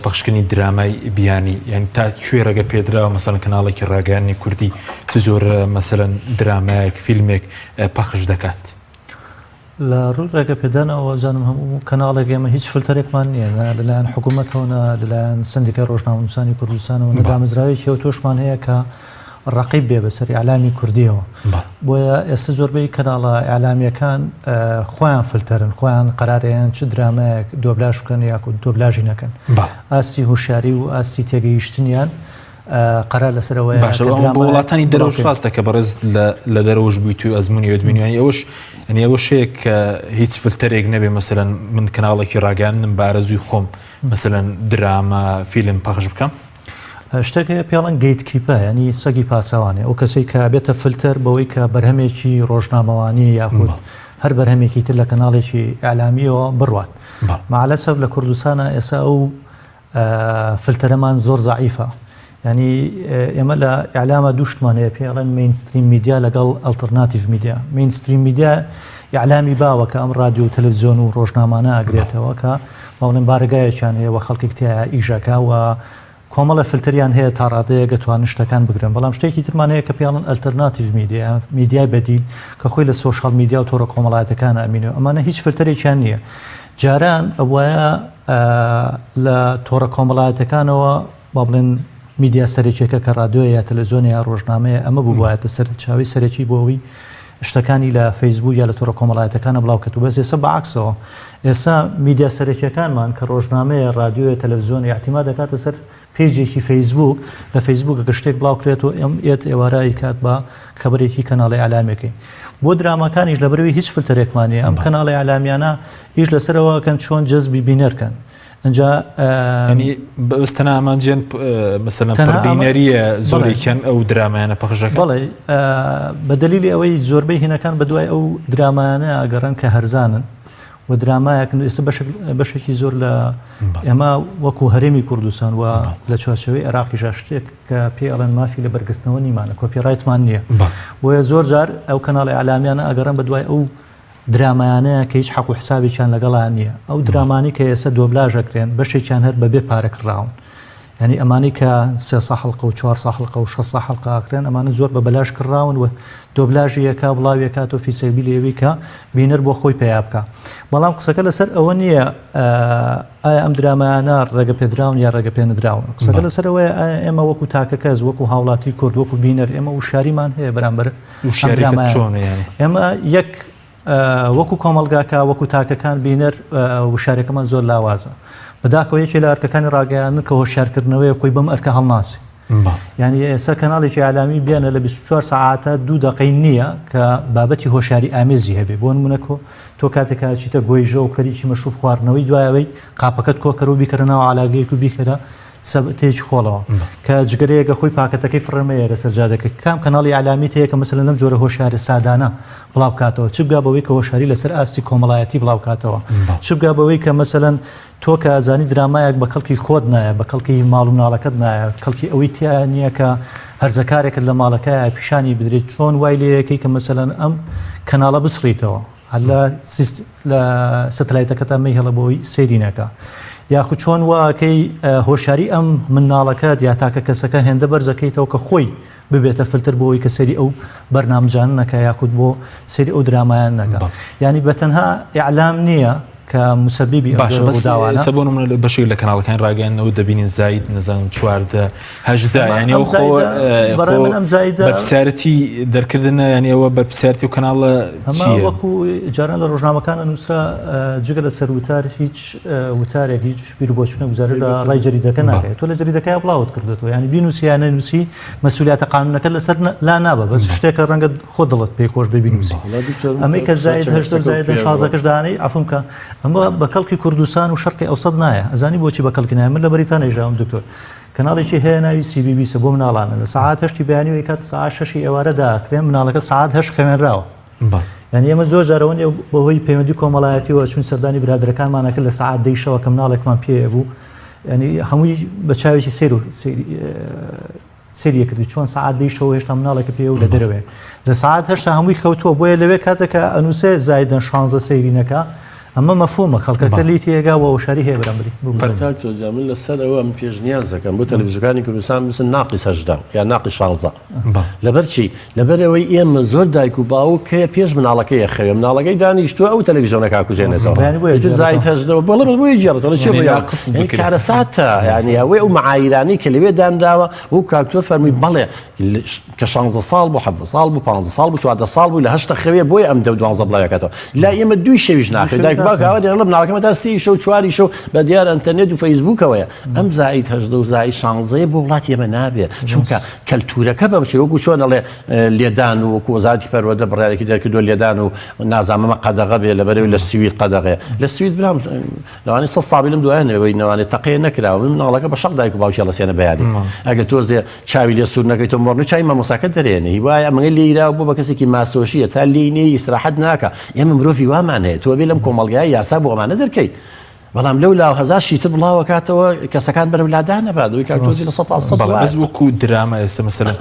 پەخشکردنی درامای بیانی یعنی تا کوێ ڕێگە پێدراوە مەسەلەن کەناڵێکی ڕاگەیاندنی کوردی چ جۆرە مەسەلەن درامایەک فیلمێک پەخش دەکات؟ لە ڕووی ڕێگە پێدانەوە زانم هەموو کەناڵێک ئێمە هیچ فلتەرێکمان نییە نە لەلایەن حکوومەتەوە نە لەلایەن سندیکای ڕۆژنامەنووسانی کوردستانەوە نە دامەزراوەیەکی ئەوتۆشمان هەیە کە ڕەقیب بێ بەسەر ئیعلامی کوردیەوە بۆیە ئێستا زۆربەی کەناڵە ئیعلامیەکان خۆیان فلتەرن خۆیان قەرارەیان چ درامایەک دۆبلاژ بکەن یاخود دۆبلاژی نەکەن ئاستی هوشیاری و ئاستی تێگەیشتنیان قەرار لەسەر ئەوەیە باشە بۆ وڵاتانی دەرەوەش ڕاستە کە بەڕێز لە دەرەوەش بوویت و ئەزمموی ئەدمینیانی ئەوش ئەنی ئەوە شەیە کە هیچ فلتەرێک نەبێ مەسەلەن من کەناڵێکی ڕاگەیاندنم بارەزووی خۆم مەسەلەن دراما فیلم پەخش بکەم شتێک هەیە پێڵەن gatekeeper ە ینی سەگی پاسەوانێ ئەو کەسەی کە بێتە فلتەر بەوەی کە بەرهەمێکی ڕۆژنامەوانی یاخود هەر بەرهەمێکی تر لە کەناڵێکی ئیعلامیەوە بڕوات مەعلەسەف لە کوردستانە ئێستا ئەو فلتەرەمان زۆر زەعیفە ینی ئێمە لە ئیعلامە دوو شتمان هەیە پێڵێن mainstream media لەگەڵ alternative media mainstream media ئیعلامی باوە کە ئەم ڕادیۆ و تەلەڤزیۆن و ڕۆژنامانە ئەگرێتەوە کە باڵێن بارەگایەکیان هەیە و خەڵکێک تیایا ئیشەکە و کۆمەڵە فلتەریان هەیە تا ڕادەیەک ئەتوانن شتەکان بگرن بەڵام شتێکی ترمان هەیە کە پێڵن alternative media میدیای بەدیل کە خۆی لە social media و تۆڕە کۆمەڵایەتەکان ئەمینەوە ئەمانە هیچ فلتەرێکیان نییە جاران ئەوایە لە تۆڕە کۆمەڵایەتەکانەوە با بڵێن میدیا سەرەکیەکە کە ڕادیۆیە یا تەلەزیۆنە یا ڕۆژنامەیە ئەمە بووبوایەتە سەرچاوەی سەرەکی بۆ ئەوەی شتەکانی لە فەیسبوک یا لە تۆڕە کۆمەڵایەتەکانە بڵاو کەتو بەس ئێستا بە عەکسەوە ئێستا میدیا سەرەکیەکانمان کە ڕۆژنامەیە ڕادیۆیە تەلەڤزیۆنە ئیعتیماد دەکاتە سەر page ێکی فەیسبوک لە فەیسبوک ئەگەر شتێک بڵاو کرێتەوە ئەم ئێت ئێوارە ئەیکات بە خەبەرێکی کەناڵی ئیعلامیەکەی بۆ دراماکانیش لەبەرەوەی هیچ فلتەرێکمان نییە ئەم کەناڵی ئیعلامیانە ئیش لەسەرەوە کەن چۆن جەزبی بینەر کەن ئەجا ینی بەس تەنها ئامانجیان مەسەلەن پڕبینەریە زۆرێکیان ئەو درامایانە پەخشەکە بەڵێ بە دەلیلی ئەوەی زۆربەی هینەکان بە دوای ئەو درامایانە ئەگەڕن کە هەرزانن و و درامایەکن ئێستا بەشێکی زۆر لە ئێمە وەکو هەرێمی کوردستان و لە چوارچێوەی عێراقیشا شتێک کە پێی ئەڵێن مافی لەبەرگرتنەوە نیمانە copyright مان نییە بۆیە زۆر جار ئەو کەناڵی ئیعلامیانە ئەگەڕێن بە دوای ئەو درامایانەیە کە هیچ حەق و حسابێکیان لەگەڵا نییە ئەو درامانی کە ئێستا دۆبلاژ ئەکرێن بەشێکیان هەر بەبێ پارە کڕاون یانی ئەمانەی کە سێ سا حەڵقە و چوار سا حەڵقە و شەش سا حەڵقە ئەکرێن ئەمانە زۆر بە بەلاش کڕاون و دۆبلاژی یەکا بڵاوی ئەکاتەوە فی سەبیلی ئەوەی کە بینەر بۆ خۆی پەیا بکا بەڵام قسەکە لەسەر ئەوە نییە ئایا ئەم درامایانە ڕێگە پێدراون یا ڕێگە پێنەدراون قسەکە لەسەر ئەوەیە ئایا ئێمە وەکو تاکە کەس وەکو هاوڵاتی کورد وەکو بینەر ئێمە وشیاریمان هەیە بەرامبەر ئێمە یەک وەکو کۆمەڵگاکە وەکو تاکەکان بینەر وشارەکەمان زۆر لاوازە بەداخەوە یەکێ لە ئەرکەکانی ڕاگەیاندن کە هۆشیارکردنەوەی خۆی بەم ئەرکە هەڵناسی یعنی ئێستا کەناڵێکی ئیعلامی بێنە لە 24 سەعاتە دوو دەقەی نییە کە بابەتی هۆشیاری ئامێزی هەبێ بۆ نمونە کۆ تۆ کاتێک ئەچیتە گۆیژە و خەریکی مەشروب خواردنەوەی دوایەوەی قاپەکەت کۆکەرە و بیکەرە ناو علاگەیەک و بیکەرە سەبتێکی خۆڵەوە کە جگەرەیەکە خۆی پاکەتەکەی فڕێمەیە لەسەر جادەکە کام کەناڵی ئیعلامی هەیە کە مەسەلەن لەم جۆرە هۆشیارە سادانە بڵاو بکاتەوە چ بگا بەوەی کە هۆشیاری لەسەر ئاستی کۆمەڵایەتی بڵاو بکاتەوە چ بگا بەوەی کە مەسەلەن تۆ کە ئەزانی درامایەک بە کەڵکی خۆت نایە بە کەڵکی ماڵ و مناڵەکەت نایە کەڵکی ئەوەی تیا نییە کە هەرزەکارێکت لە ماڵەکەیە پیشانی بدرێت چۆن وای لێیەکەی کە مەسەلەن ئەم کەناڵە بسڕیتەوە هەر لە سیست لە سەتەلایتەکەتا مەیهێڵە بۆی سەیری نەکا یاخود چۆن واکەی هۆشیاری ئەم مناڵەکەت یا تاکە کەسەکە هێندە بەرزەکەیتەوە کە خۆی ببێتە فلتر بۆ ئەوەی کە سەیری ئەو بەرنامجانە نەکا یاخود بۆ سەیری ئەو درامایان نەکا یانی بە تەنها ئیعلام نییە کە مسببی ئەم باشە جۆرە بەس ڕووداوانە ئێستا بۆ نمونە لە بەشێک لە کەناڵەکانی ڕاگەیاندنەوە دەبینین زاید نەزانم 14 هەژدە ئەمە یعنی ئەم ئەو خۆ زایدە اه، بەڕای خۆ من ئەم زایدە بەرپرسیارەتی دەرکردنە یعنی ئەوە بەرپرسیارەتی و کەناڵە ئەمە چییە؟ وەکو جاران لە ڕۆژنامەکانە نووسرا اه، جگە لە سەر وتار هیچ اه، وتارێک هیچ بیروبۆچوونێک گوزارش لە ڕای جەریدەکە ناکرێت تۆ لە جەریدەکەیا بڵاوت کردێتەوە یعنی بینوسی یان نەنووسی مەسولیاتە قانونەکە لەسەر لا نابە بەس شتێکە ڕەنگە خۆ دڵت پێی خۆش بێ بینوسی ئەمەی کە زاید هەشتە زاید شازەکەش دانەی عەفوم کە ئەمە بە کەڵکی کوردستان و شەرقی ئەوسەد نایە ئەزانی بۆچی بە کەڵکی نایە من لە بەریتانیا ژیاوم دکتۆر کەناڵێکی هەیە ناوی سی بی بیسە بۆ مناڵانە لە سەعات هەشتی بەیانیەوە کات سەعات شەشی ئێوارە داکرێن مناڵەکە سەعات هەشت خەوێنراوە یانی ئێمە زۆر جار ئەوە نیە بەهۆی پەیوەندی کۆمەڵایەتیەوە چون سەردانی برادەرەکانمان ئەکرد لە سەعات دەی شەوە کە مناڵێکمان پێ بوو ینی هەمووی بە چاوێکی سیر و سەیری کردی چۆن سەعات دەی شەوە هێشتا مناڵێکە پێ و لە دەرەوەێ لە سەعات هەشتا هەمووی خەوتووە بۆیە لەوێ کاتێکە ئەنووسێ زایدەن شانزە سەیری نەکا ئەمە مەفهومە خەڵکەکە لێی تێگا و هۆشیاری هەیە بەرامبەری. کاک تۆجا من لەسەر ئەوە من پێشنیاز دەکەم بۆ تەلەفزیۆکانی کوردستان بنووسن ناقیس 18 یا ناقیس 16 لەبەر چی لەبەر ئەوەی ئێمە زۆر دایک و باوک هەیە پێش مناڵەکەی ئەخەوێ مناڵەکەی دانیشتووە ئەو تەلەفزیۆنەکە ئەکوژێنێتەوە ئیتر زاید هەژدەوە بەڵێ بەڵێ بۆیە گێڕێتەوە چی ڕووی ناقص یعنی بکرێت. کارەساتە یعنی ئەوەی ئەو معایرانەی کە لەوێ دانراوە وەکو کاک تۆ فەرمووی بەڵێ کە شانزە ساڵ بوو حەڤدە ساڵ بوو پانزە ساڵ بوو چواردە ساڵ بوو لە هەشتە خەوێ بۆیە ئەم دە و دوانزە بڵاوێکاتەوە لای ئێمە دووی شەویش ناخەوێ دایک و باوک ئاوا دەڵێن مناڵەکەمە تا سێی شەو چواری شەو بە دیار ئەنتەرنێت و فەیسبووکەوەیە ئەم زائید هەژدە و زائید شانزەیە بۆ وڵاتی ئێمە نابێ چونکە کەلتورەکە بەم شێوە وەکو چۆن ئەڵێ لێدان و وەکو وەزارەتی پەروەردە بڕیارێکی دەرکردووە لێدان و نازانمە قەدەغە بێ لەبەرەوەی لە سوید قەدەغەیە لە سوید برام لەوانەیە سە ساڵی لەم دوایە نەوەی نەوانێت تەقەیە نەکراوە من مناڵەکە بە شەق دایک و باوکی هەڵەسێنە بەیانی ئەگەر تۆزێ چاوی لێ سوور نەکەی تۆ مۆڕنی چاوی مامۆساکە دەرێنێ هیوایە ئەمە لێیرا بۆ بە کەسێکی ماسۆشیە تا لێی نێی ئیسراحەت ناکا ئێمە مرۆڤی وامان هەیە تۆ بێ لەم کۆمەڵگایە یاسا بۆ ئەمانە دەرکەی بەڵام لەو لاو هەزار شتی تر بڵاوەکاتەوە کەسەکان بەرەو لادان نەبات ئەوەی کاک تۆزی لە 100% بەڵێ بەس وەکو دراما ئێستا مەسەلەن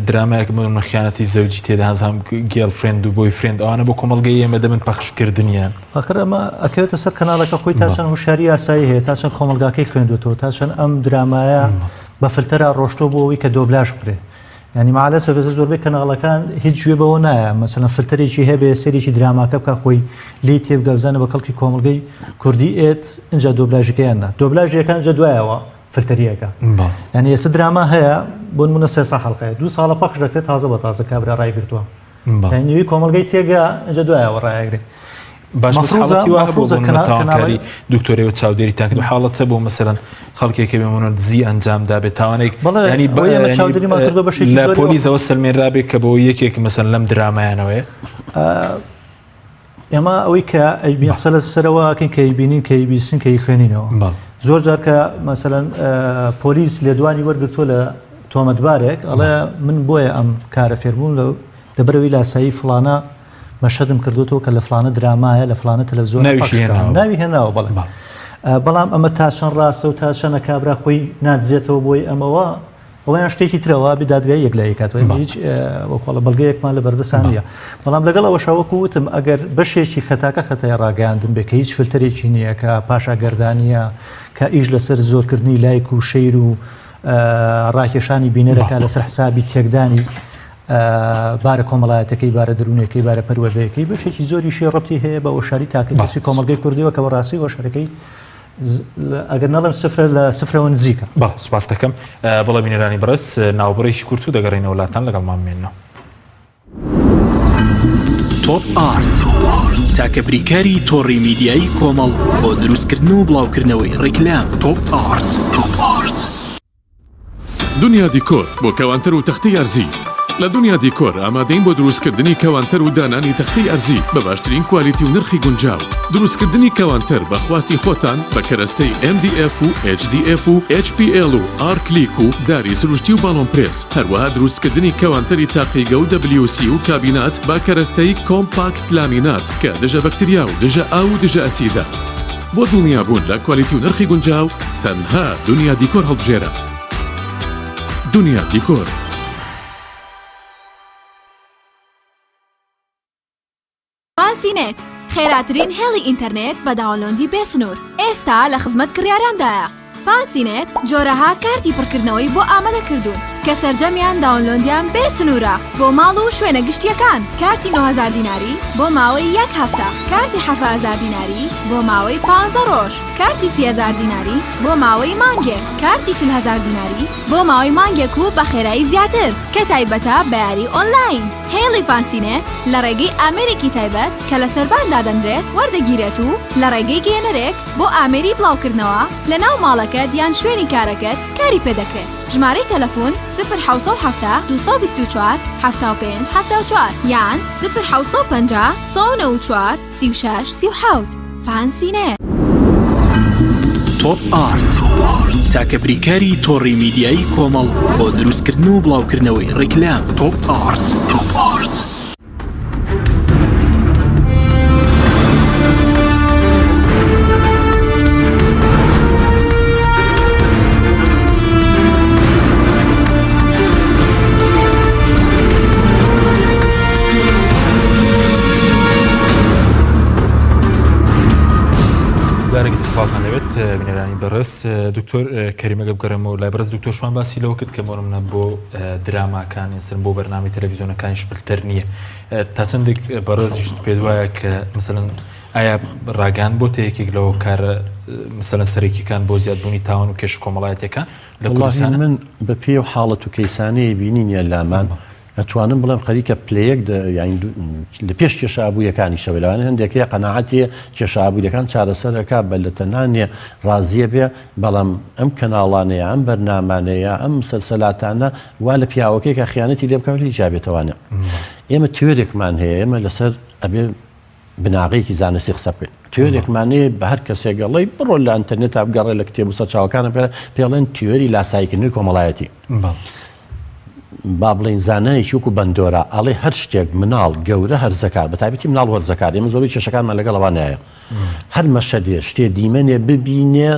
درامایەک من خیانەتی زەوجی تێدا هەزام girlfriend و boyfriend ئەوانە بۆ کۆمەڵگەی ئێمە دەبن پەخشکردنیان ئاخر ئەمە ئەکەوێتە سەر کەناڵەکە خۆی تا چەند هوشیاری یاسایی هەیە تا چەند کۆمەڵگاکەی خوێندوێتەوە تا چەند ئەم درامایە بە فلتەرا ڕۆشتۆ بۆ ئەوەی کە دۆبلاژ بکرێ یانی مەعەلەسەف ئێستا زۆربەی کەناڵەکان هیچ گوێ بەوە نایە مەسەلەن فلتەرێکی هەبێ سەیرێکی دراماکە بکا خۆی لێی تێبگا بزانە بە کەڵکی کۆمەڵگەی کوردی ئێت ئینجا دۆبلاژەکەیان نا دۆبلاژیەکان ئینجا دوایەوە فلتەریەکە یانی ئێستا دراما هەیە بۆ نمونە سێ سا حەڵقەیە دوو ساڵە پەخش دەکرێت تازە بە تازە کابرا ڕایگرتووە یانی نوێی کۆمەڵگەی تێگا ئینجا دوایەوە ڕایەگرێت باش بەس حاڵەتی وا هەبوو بۆ نمونە تاوانکاری دکتۆرەوە چاودێریتان کرد حاڵەت هەبوو مەسەلەن خەڵکێک بێ منە دزی ئەنجام دابێت تاوانێک ینی چاودێریمان کردو بەشێکی لە پۆلیسەوە سەلمێنرابێت کە بۆ یەکێک مەسەلەن لەم درامایانەوەیە ئێمە ئەوەی کە ئەیبین قسە لە سەرەوە ئەکەین کە ئەیبینین کە ئەیبیستین کە ئەیخوێنینەوە زۆر جار کە مەسەلەن پۆلیس لێدوانی وەرگرتووە لە تۆمەتبارێک ئەڵێ من بۆیە ئەم کارە فێربووم لە لەبەرەوەی لاسایی فڵانە مەشهەدم کردوتەوە کە لە فلانە درامایە لە فلانە تەلەڤزیۆن ناوی هێناوە بەڵێ بەڵام ئەمە تا چەند ڕاستە و تا چەنە کابرا خۆی نادزێتەوە بۆی ئەمەوە ئەوەیان شتێکی ترەوە بێ دادگای یەکلایی کاتەوە ئێمە هیچ وەکوڵە بەڵگەیەکمان لە بەردەستان نییە بەڵام لەگەڵ ئەوەشا وەکو وتم ئەگەر بەشێکی خەتاکە خەتای ڕاگەیاندن بێ کە هیچ فلتەرێکی نییە کە پاشاگەردانیە کە ئیش لەسەر زۆرکردنی لایک و share و ڕاکێشانی بینەرەکە لەسەر حسابی تێکدانی بارە کۆمەڵایەتەکەی بارە دەروونەکەی بارە پەروەردەیەکەی بەشێکی زۆریشی ڕەبتی هەیە بە هۆشیاری تاکەکەسی کۆمەڵگەی کوردیەوە کە بەڕاستی هۆشیارەکەی ئەگەر نەڵێم سفرە لە سفرەوە نزیکە. بەڵێ سوپاس دەکەم. بەڵێ بینەرانی بەڕێز ناوبڕێکی کورت و دەگەڕێینەوە لاتان لەگەڵمان بمێننەوە. تۆپ ئارت تاکە بریکاری تۆڕی میدیایی کۆمەڵ بۆ دروستکردن و بڵاوکردنەوەی ڕیکلام تۆپ ئارت. تۆپ ئارت. دنیا دیکۆر بۆ کەوانتەر و تەختەی ئەرزی لە دنیا دیکۆر ئامادەین بۆ دروستکردنی کەوانتەر و دانانی تەختەی ئەرزی بە باشترین کوالیتی و نرخی گونجاو. دروستکردنی کەوانتەر بە خواستی خۆتان بە کەرەستەی MDF و HDF و HPL و ئارکلیک و داری سروشتی و باڵۆن پرێس، هەروەها دروستکردنی کەوانتەری تاقیگە و WC و کابینات بە کەرەستەی کۆمپاکت لامینات کە دژە بەکتریا و دژە ئاو و دژە ئەسیدە. بۆ دڵنیابوون لە کوالیتی و نرخی گونجاو تەنها دنیا دیکۆر هەڵبژێرە. دنیا دیکۆر. فانسی نێت، خێراترین هێڵی ئینتەرنێت بە download ی بێ سنوور، ئێستا لە خزمەت کڕیاراندایە. فانسی نێت جۆرەها کارتی پڕکردنەوەی بۆ ئامادە کردوون کە سەرجەمیان download یان بێ سنوورە بۆ ماڵ و شوێنە گشتییەکان، کارتی 9000 دیناری بۆ ماوەی یەک هەفتە، کارتی 7000 دیناری بۆ ماوەی پانزە ڕۆژ، کارتی 30000 دیناری بۆ ماوەی مانگێک، کارتی 40000 دیناری بۆ ماوەی مانگێک و بە خێرایی زیاتر کە تایبەتە بە یاری ئۆنلاین. هێڵی فانسینێت لە ڕێگەی ئامێرێکی تایبەت کە لە سەربان دادەنرێت وەردەگیرێت و لە ڕێگەی گەیەنەرێک بۆ ئامێری بڵاوکردنەوە لە ناو ماڵەکەت یان شوێنی کارەکەت کاری پێدەکرێت. ژمارەی تەلەفون، سفر 770 224 75 74 یان سفر 750 194 36 37. فانسینێت. تۆپ ئارت تاکە بریکاری تۆڕی میدیایی کۆمەڵ بۆ دروستکردن و بڵاوکردنەوەی ڕیکلام تۆپ ئارت. تۆپ ئارت. جارێکی تر سڵاوتان لێبێت بینەرانی بەڕێز دکتۆر کەریمەگە بگەڕێمەوە لای بەڕێز دکتۆر شوان باسی لەوە کرد کە بۆ نمونە بۆ دراماکان ئێستا بۆ بەرنامەی تەلەڤیزیۆنەکانیش فلتەر نییە تا چەندێک بەڕێزیشت پێت وایە کە مثلەن ئایا ڕاگەیان بۆتە یەکێک لەوە کارە مثلەن سەرەکیەکان بۆ زیادبوونی تاوان و کێشە کۆمەڵایەتیەکان لە کوردستان من بە پێی و حاڵەت و کەیسانەیە بینینیە لامان ئەتوانم بڵێم خەریکە پلەیەک لە پێش کێشە ئابووریەکانیشەوە لەوانە هەندێک هەیە قەناعەت هەیە کێشە ئابووریەکان چارەسەر ئەکا بە لە تەنها نیە ڕازیە بێ بەڵام ئەم کەناڵانەیە ئەم بەرنامانەیە ئەم مسەلسەلاتانە وا لە پیاوەکەی کە خیانەتی لێ بکا و لێی جیابێتەوانە ئێمە تیۆرێکمان هەیە ئێمە لەسەر ئەبێ بناغەیەکی زانستی قسە بکەین تیۆرێکمان هەیە بە هەر کەسێک ئەڵێی بڕۆ لە ئەنتەرنێتا بگەڕێ لە کتێب و سەرچاوەکانە پێڵێن تیۆری لاساییکردنەوەی کۆمەڵایەتی با بڵێین زانایەکی وەکو بەندۆرا ئەڵێ هەر شتێک مناڵ گەورە هەرزەکار بە تایبەتی مناڵ و هەرزەکار ئێمە زۆربەی کێشەکانمان لەگەڵ ئەوانایە هەر مەشەدێ شتێ دیمەنێ ببینێ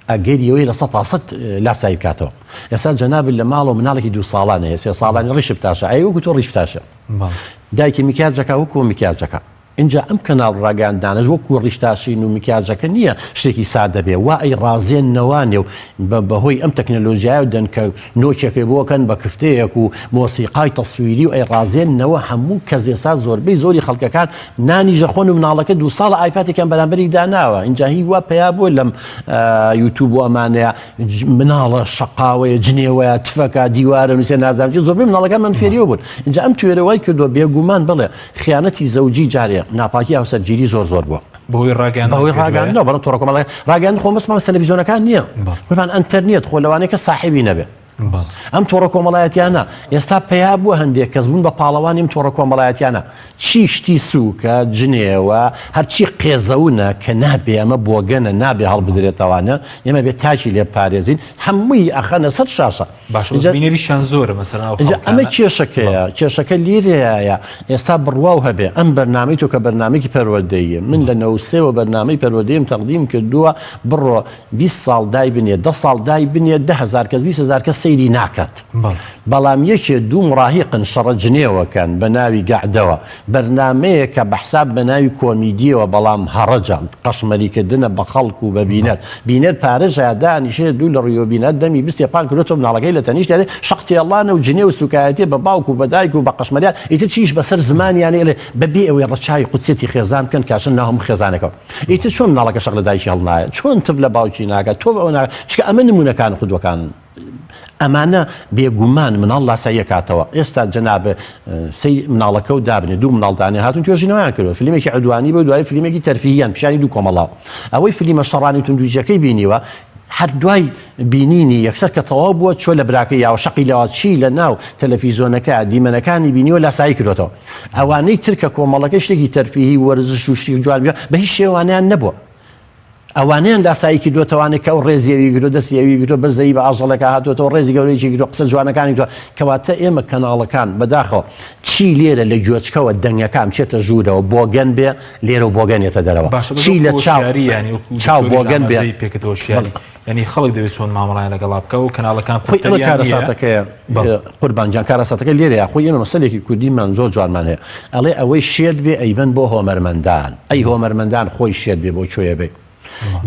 ئەگەری ئەوەی لە 100% لاسایی بکاتەوە ئێستا جەنابت لە ماڵەوە مناڵێکی دوو ساڵان هەیە سێ ساڵانی ڕیش بتاشە ئەی وەکو تۆ ڕیش بتاشە دایکی میکیاجەکە وەکو میکیاجەکە ئینجا ئەم کەناڵ ڕاگەیاندنانەش وەکو ڕیشتاشین و مکیاجەکە نییە شتێکی سادە بێ وا ئەی ڕازێننەوانێ و بە بەهۆی ئەم تەکنەلۆجیایە دەنکە نۆکێکەی بۆ کەن بە کفتەیەک و مۆسیقای تەسویری و ئەی ڕازێننەوە هەموو کەس ئێستا زۆربەی زۆری خەڵکەکان نانیش ئەخۆن و مناڵەکە دوو ساڵە ئایپاتێکیان بەرامبەری داناوە ئینجا هی وا پەیا بووە لەم یوتوب و ئەمانەیە مناڵە شەقاوەیە جنێوەیە تفەکە دیوارە نووسێ نازانم چی زۆربەی مناڵەکانمان فێریەوە بوون ئینجا ئەم توێرە وای کردووە بێگومان بڵێ خیانەتی زەوجی جارێ ناپاکی هاوسەرگیری زۆر زۆر بووە. بەهۆی ڕاگەیاندن بەهۆی ڕاگەیاندنەوە بەڵام تۆڕە کۆمەڵایەتی ڕاگەیاندن خۆ مەسمان تەلەڤیزیۆنەکان نییە قوربان ئەنتەرنێت خۆ لەوانەیە کە ساحێبی نەبێ ئەم تۆڕە کۆمەڵایەتیانە ئێستا پەیا بووە هەندێک کەس بوون بە پاڵەوانی ئەم تۆڕە کۆمەڵایەتیانە چی شتی سووکە جنێوە هەرچی قێزەونە کە نابێ ئەمە بۆگەنە نابێ هەڵبدرێتەوانە ئێمە بێ تاکی لێ پارێزین هەمووی ئەخەنە سەر شاشە. باشە بەس بینەریشیان زۆرە مەسەلەن ئەو ئینجا ئەمە خەڵکانە. کێشەکەیە، کێشەکە لێرەیە ئێستا بڕواو هەبێ ئەم بەرنامەی تۆ کە بەرنامەیەکی پەروەردەییە من لە 93 وە بەرنامەی پەروەردەییم تەقدیم کردووە بڕۆ 20 ساڵ دایبنێ دە ساڵ دایبنێ 10000 کەس 20000 کەس سەیری ناکات بەڵام یەکێ دوو مڕاهیقن شەڕە جنێوەکەن بە ناوی گەعدەوە بەرنامەیەکە بە حساب بە ناوی کۆمیدیەوە بەڵام هەڕەجە قەشمەری کردنە بە خەڵک و بە بینەر بینەر پارەش هەیە دانیشێ دوو لە ڕویەوە بینەر دەمی بستێ پان کردۆتەوە مناڵەکەی لە تەنیشتیا دێ شەق تێڵانە و جنێو و سوکایەتیە بە باوک و بە دایک و بە قەشمەریان ئیتر چیش بەسەر زمانیانە ئەڵێ بە بێ ئەوەی ڕەچاوی قودسیەتی خێزان بکەن کاچن ناو هەموو خێزانەکەوە ئیتر چۆن مناڵەکە شەق لە دایکی هەڵنایە چۆن تف لە باوکی ناکات تۆ ئەو ناکات چونکە ئەمە نمونەکان و قودوەکانن. ئەمانە بێگومان مناڵ لاسایی ئەکاتەوە ئێستا جەناب سەی مناڵەکە و دابنێ دوو مناڵ دانێ هاتون توێژینەوەیان کردوە فلیمێکی عدوانی بۆ دوای فلیمێکی تەرفیهیان پیشانی دوو کۆمەڵاو ئەوەی فلیمە شەڕانی و توندوتیژەکەی بینیوە هەر دوای بینینی یەکسەر کە تەواو بووە چۆ لە براکەی یاوە شەقی لەوە چی لە ناو تەلەفیزۆنەکە دیمەنەکانی بینیوە لاسایی کردوەتەوە ئەوانەی تر کە کۆمەڵەکەی شتێکی تەرفیهی وەرزش و شتی جوان بە هیچ شێوانیان نەبووە ئەوانەیان لاسایی کردووەتەوانێ کە ئەو ڕێزی ئەوی گرتووە دەستی ئەوی گرتووە بەزەیی بە ئاژەڵێکا هاتووەتەوە ڕێزی گەورەیەکی گرتووە قسە جوانەکانی گرتووە کەواتە ئێمە کەناڵەکان بەداخەوە چی لێرە لە گوێچکەوە دەنگەکان بچێتە ژوورەوە بۆگەن بێ لێرە و بۆگەن یەتە دەرەوە باشە بەس چی لە وەکو چاو هۆشیاری یانی وەکو چاو دکتۆریش بۆگەن بێ ئاماژەی پێکرد هۆشیاری بەڵێ. یانی خەڵک دەبێت چۆن مامەڵەیان لەگەڵا بکا و کەناڵەکان خۆی ئەمە فلتەریان نییە کارەساتەکەیە بەڵێ. قوربان گیان کارەساتەکە لێرەیە خۆی ئێمە مەسەلێکی کوردیمان زۆر جوانمان هەیە ئەڵێ ئەوەی شێت بێ ئەیبەن بۆ هۆمەرمەندان ئەی هۆمەرمەندان خۆی شێت بێ بۆ کوێ بێ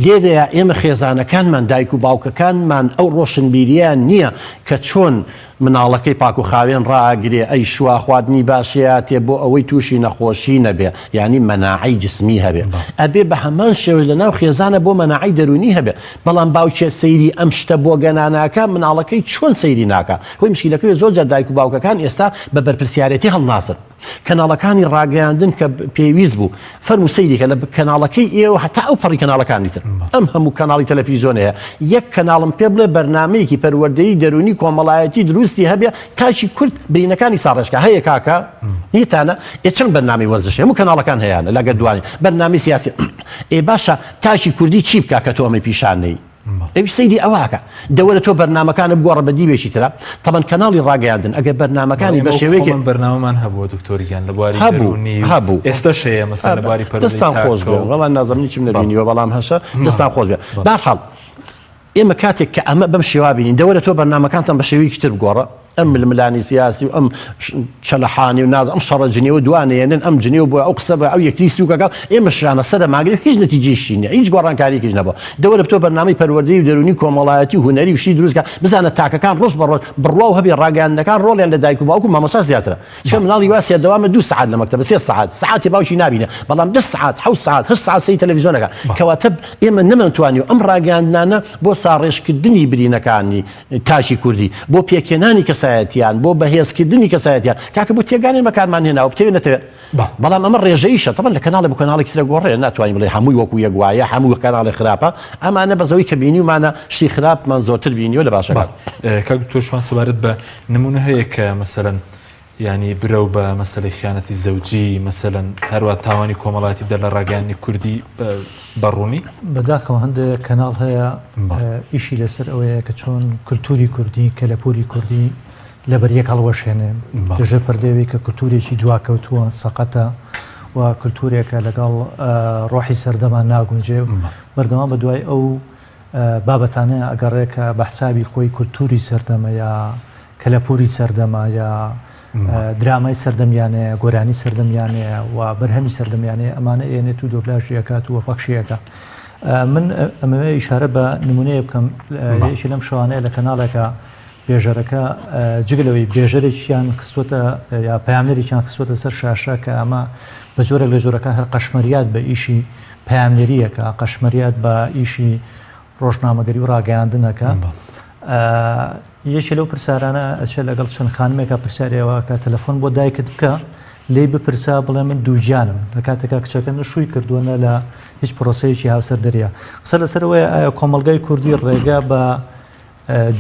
لێرەیە ئێمە خێزانەکانمان دایک و باوکەکانمان ئەو ڕۆشنبیریان نییە کە چۆن مناڵەکەی پاک و خاوێن ڕائەگرێ ئەی شوا خواردنی باشیاتێ بۆ ئەوەی تووشی نەخۆشی نەبێ یانی مەناعەی جسمی هەبێ ئەبێ بە هەمان شێوەی لە ناو خێزانە بۆ مەناعەی دەروونی هەبێ بەڵام باوکێ سەیری ئەم شتە بۆگەنە ناکا مناڵەکەی چۆن سەیری ناکا هۆی مشکیلەکەی زۆر جار دایک و باوکەکان ئێستا بە بەرپرسیارێتی هەڵناسن کەناڵەکانی ڕاگەیاندن کە پێویست بوو فەرموو سەیری کە لە کەناڵەکەی ئێوە هەتا ئەو پەڕی کەناڵەکانی تر ئەم هەموو کەناڵی تەلەفیزیۆن هەیە یەک کەناڵم پێ بڵێ بەرنمەیەکی پەروەردەیی دەرونی کۆمەڵایەتی دروستی هەبێ تاکی کورد برینەکانی ساڕێژکە هەیە کاکە نیتانە ئێ چەند بەرنامەی وەرزشی هەموو کەناڵەکان هەیەە لەگەر دوانی بەرنامەی سیاسی ئێ باشە تاکی کوردی چی بکا کە تۆ ئەمەی پیشان نەی ئەویش سەیری ئەوە ئەکا دەوەرە تۆ بەرنامەکانت بگۆڕە بە دیوێکی ترا تەبەن کەناڵی ڕاگەیاندن ئەگەر بەرنامەکانی بە شێوەیەکی خۆمان بەرنامەمان هەبووە دکتۆر گیان لە بواری هەبوو دەروونی و هەبوو ئێستاش هەیە مەسەلەن لە بواری پەروەردەی دەستان خۆش تاکە بێ و وەڵا نازانم هیچم بەڵێ نەبینیوە بەڵام هەشە دەستان خۆش بێ بەڵێ بەهەرحاڵ ئێمە کاتێک کە ئەمە بەم شێوە بینین دەوەرە تۆ بەرنامەکانتان بە شێوەیەکی تر بگۆڕە ئەم ململانی سیاسی و ئەم چەلەحانی و ناز ئەم شەڕە جنێوە دوانێنن ئەم جنێو بۆ ئەو قسە بە ئەو یەکتری سوکەکە ئێمە شانە سەرە ماگری هیچ نەتیجەیشی نییە هیچ گۆڕانکاریەکیش نەبووە دەوەرە تۆ بەرنامەی پەروەردەی و دەروونی کۆمەڵایەتی و هونەری و شتی دروستکە بزانە تاکەکان ڕۆژ بە ڕۆژ بڕوا و هەبێ ڕاگەیاندنەکان ڕۆڵیان لە دایک و باوک و مامۆستا زیاترە چونکە مناڵی وا سێ دەوامە دوو سەعات لە مەکتەبە سێ سەعات سەعاتی باوکی نابینێ بەڵام دە سەعات حەوت سەعات هەشت سەعات سەیری تەلەڤیزیۆن ئەکا کەواتە ئێمە نەمانتوانیوە ئەم ڕاگەیاندنانە بۆ ساڕێژکردنی برینەکانی تاکی کوردی بۆ پێکهێنانی کەسایەتیان بۆ بەهێزکردنی کەسایەتیان کاکە بۆ تێگانێن بەکارمان هێناوە بتەوێ نەتەوێ بەڵام ئەمە ڕێژەیشە تەبەن لە کەناڵێ بۆ کەناڵێکی ترە گۆڕێ ناتوانین بڵێ هەمووی وەکو یەک وایە هەموو کەناڵێ خراپە ئەمانە بەزەوەی کە بینیومانە شتی خراپمان زۆرتر بینیوە لە باشەکان. کاک دکتۆر شوان سەبارەت بە نمونە هەیە کە مەسەلەن یانی برەو بە مەسەلەی خیانەتی زەوجی مەسەلەن هەروا تاوانی کۆمەڵایەتی بدە لە ڕاگەیاندنی کوردی بە ڕوونی؟ بەداخەوە هەندێک کەناڵ هەیە ئیشی لەسەر ئەوەیە کە چۆن کولتوری کوردی کەلەپوری کوردی لەبەر یەک هەڵوەشێنێ لەژێر پەردەوی کە کولتورێکی دواکەوتووە سەقەتە و کولتورێکە لەگەڵ ڕۆحی سەردەمان ناگونجێ بەردەوام بە دوای ئەو بابەتانە ئەگەڕێ کە بە حسابی خۆی کولتوری سەردەمە یا کەلەپوری سەردەمە یا درامای سەردەمیانەیە گۆرانی سەردەمیانەیە و بەرهەمی سەردەمیانەیە ئەمانە ئێنێت و دۆبلاژی ئەکات و پەخشی ئەکا من ئەمەوێ ئیشارە بە نمونەیە بکەم یەکێ لەم شەوانەیە لە کەناڵێکە بێژەرەکە جگە لەوەی بێژەرێکیان خستووەتە یا پەیامنێرێکیان خستووەتە سەر شاشە کە ئەمە بە جۆرێک لە جۆرەکان هەر قەشمەریات بە ئیشی پەیامنێرییەکە، قەشمەریات بە ئیشی ڕۆژنامەگەری و ڕاگەیاندنەکە. یەکێ لەو پرسیارانە ئەچێت لەگەڵ چەند خانمێکا پرسیاری ئەوە کە تەلەفۆن بۆ دایکت بکە لێی بپرسە بڵێ من دووگیانم لە کاتێکا کچەکە نە شووی کردووە نە لە هیچ پرۆسەیەکی هاوسەردەریە قسە لەسەر ئەوەیە ئایا کۆمەڵگای کوردی ڕێگا بە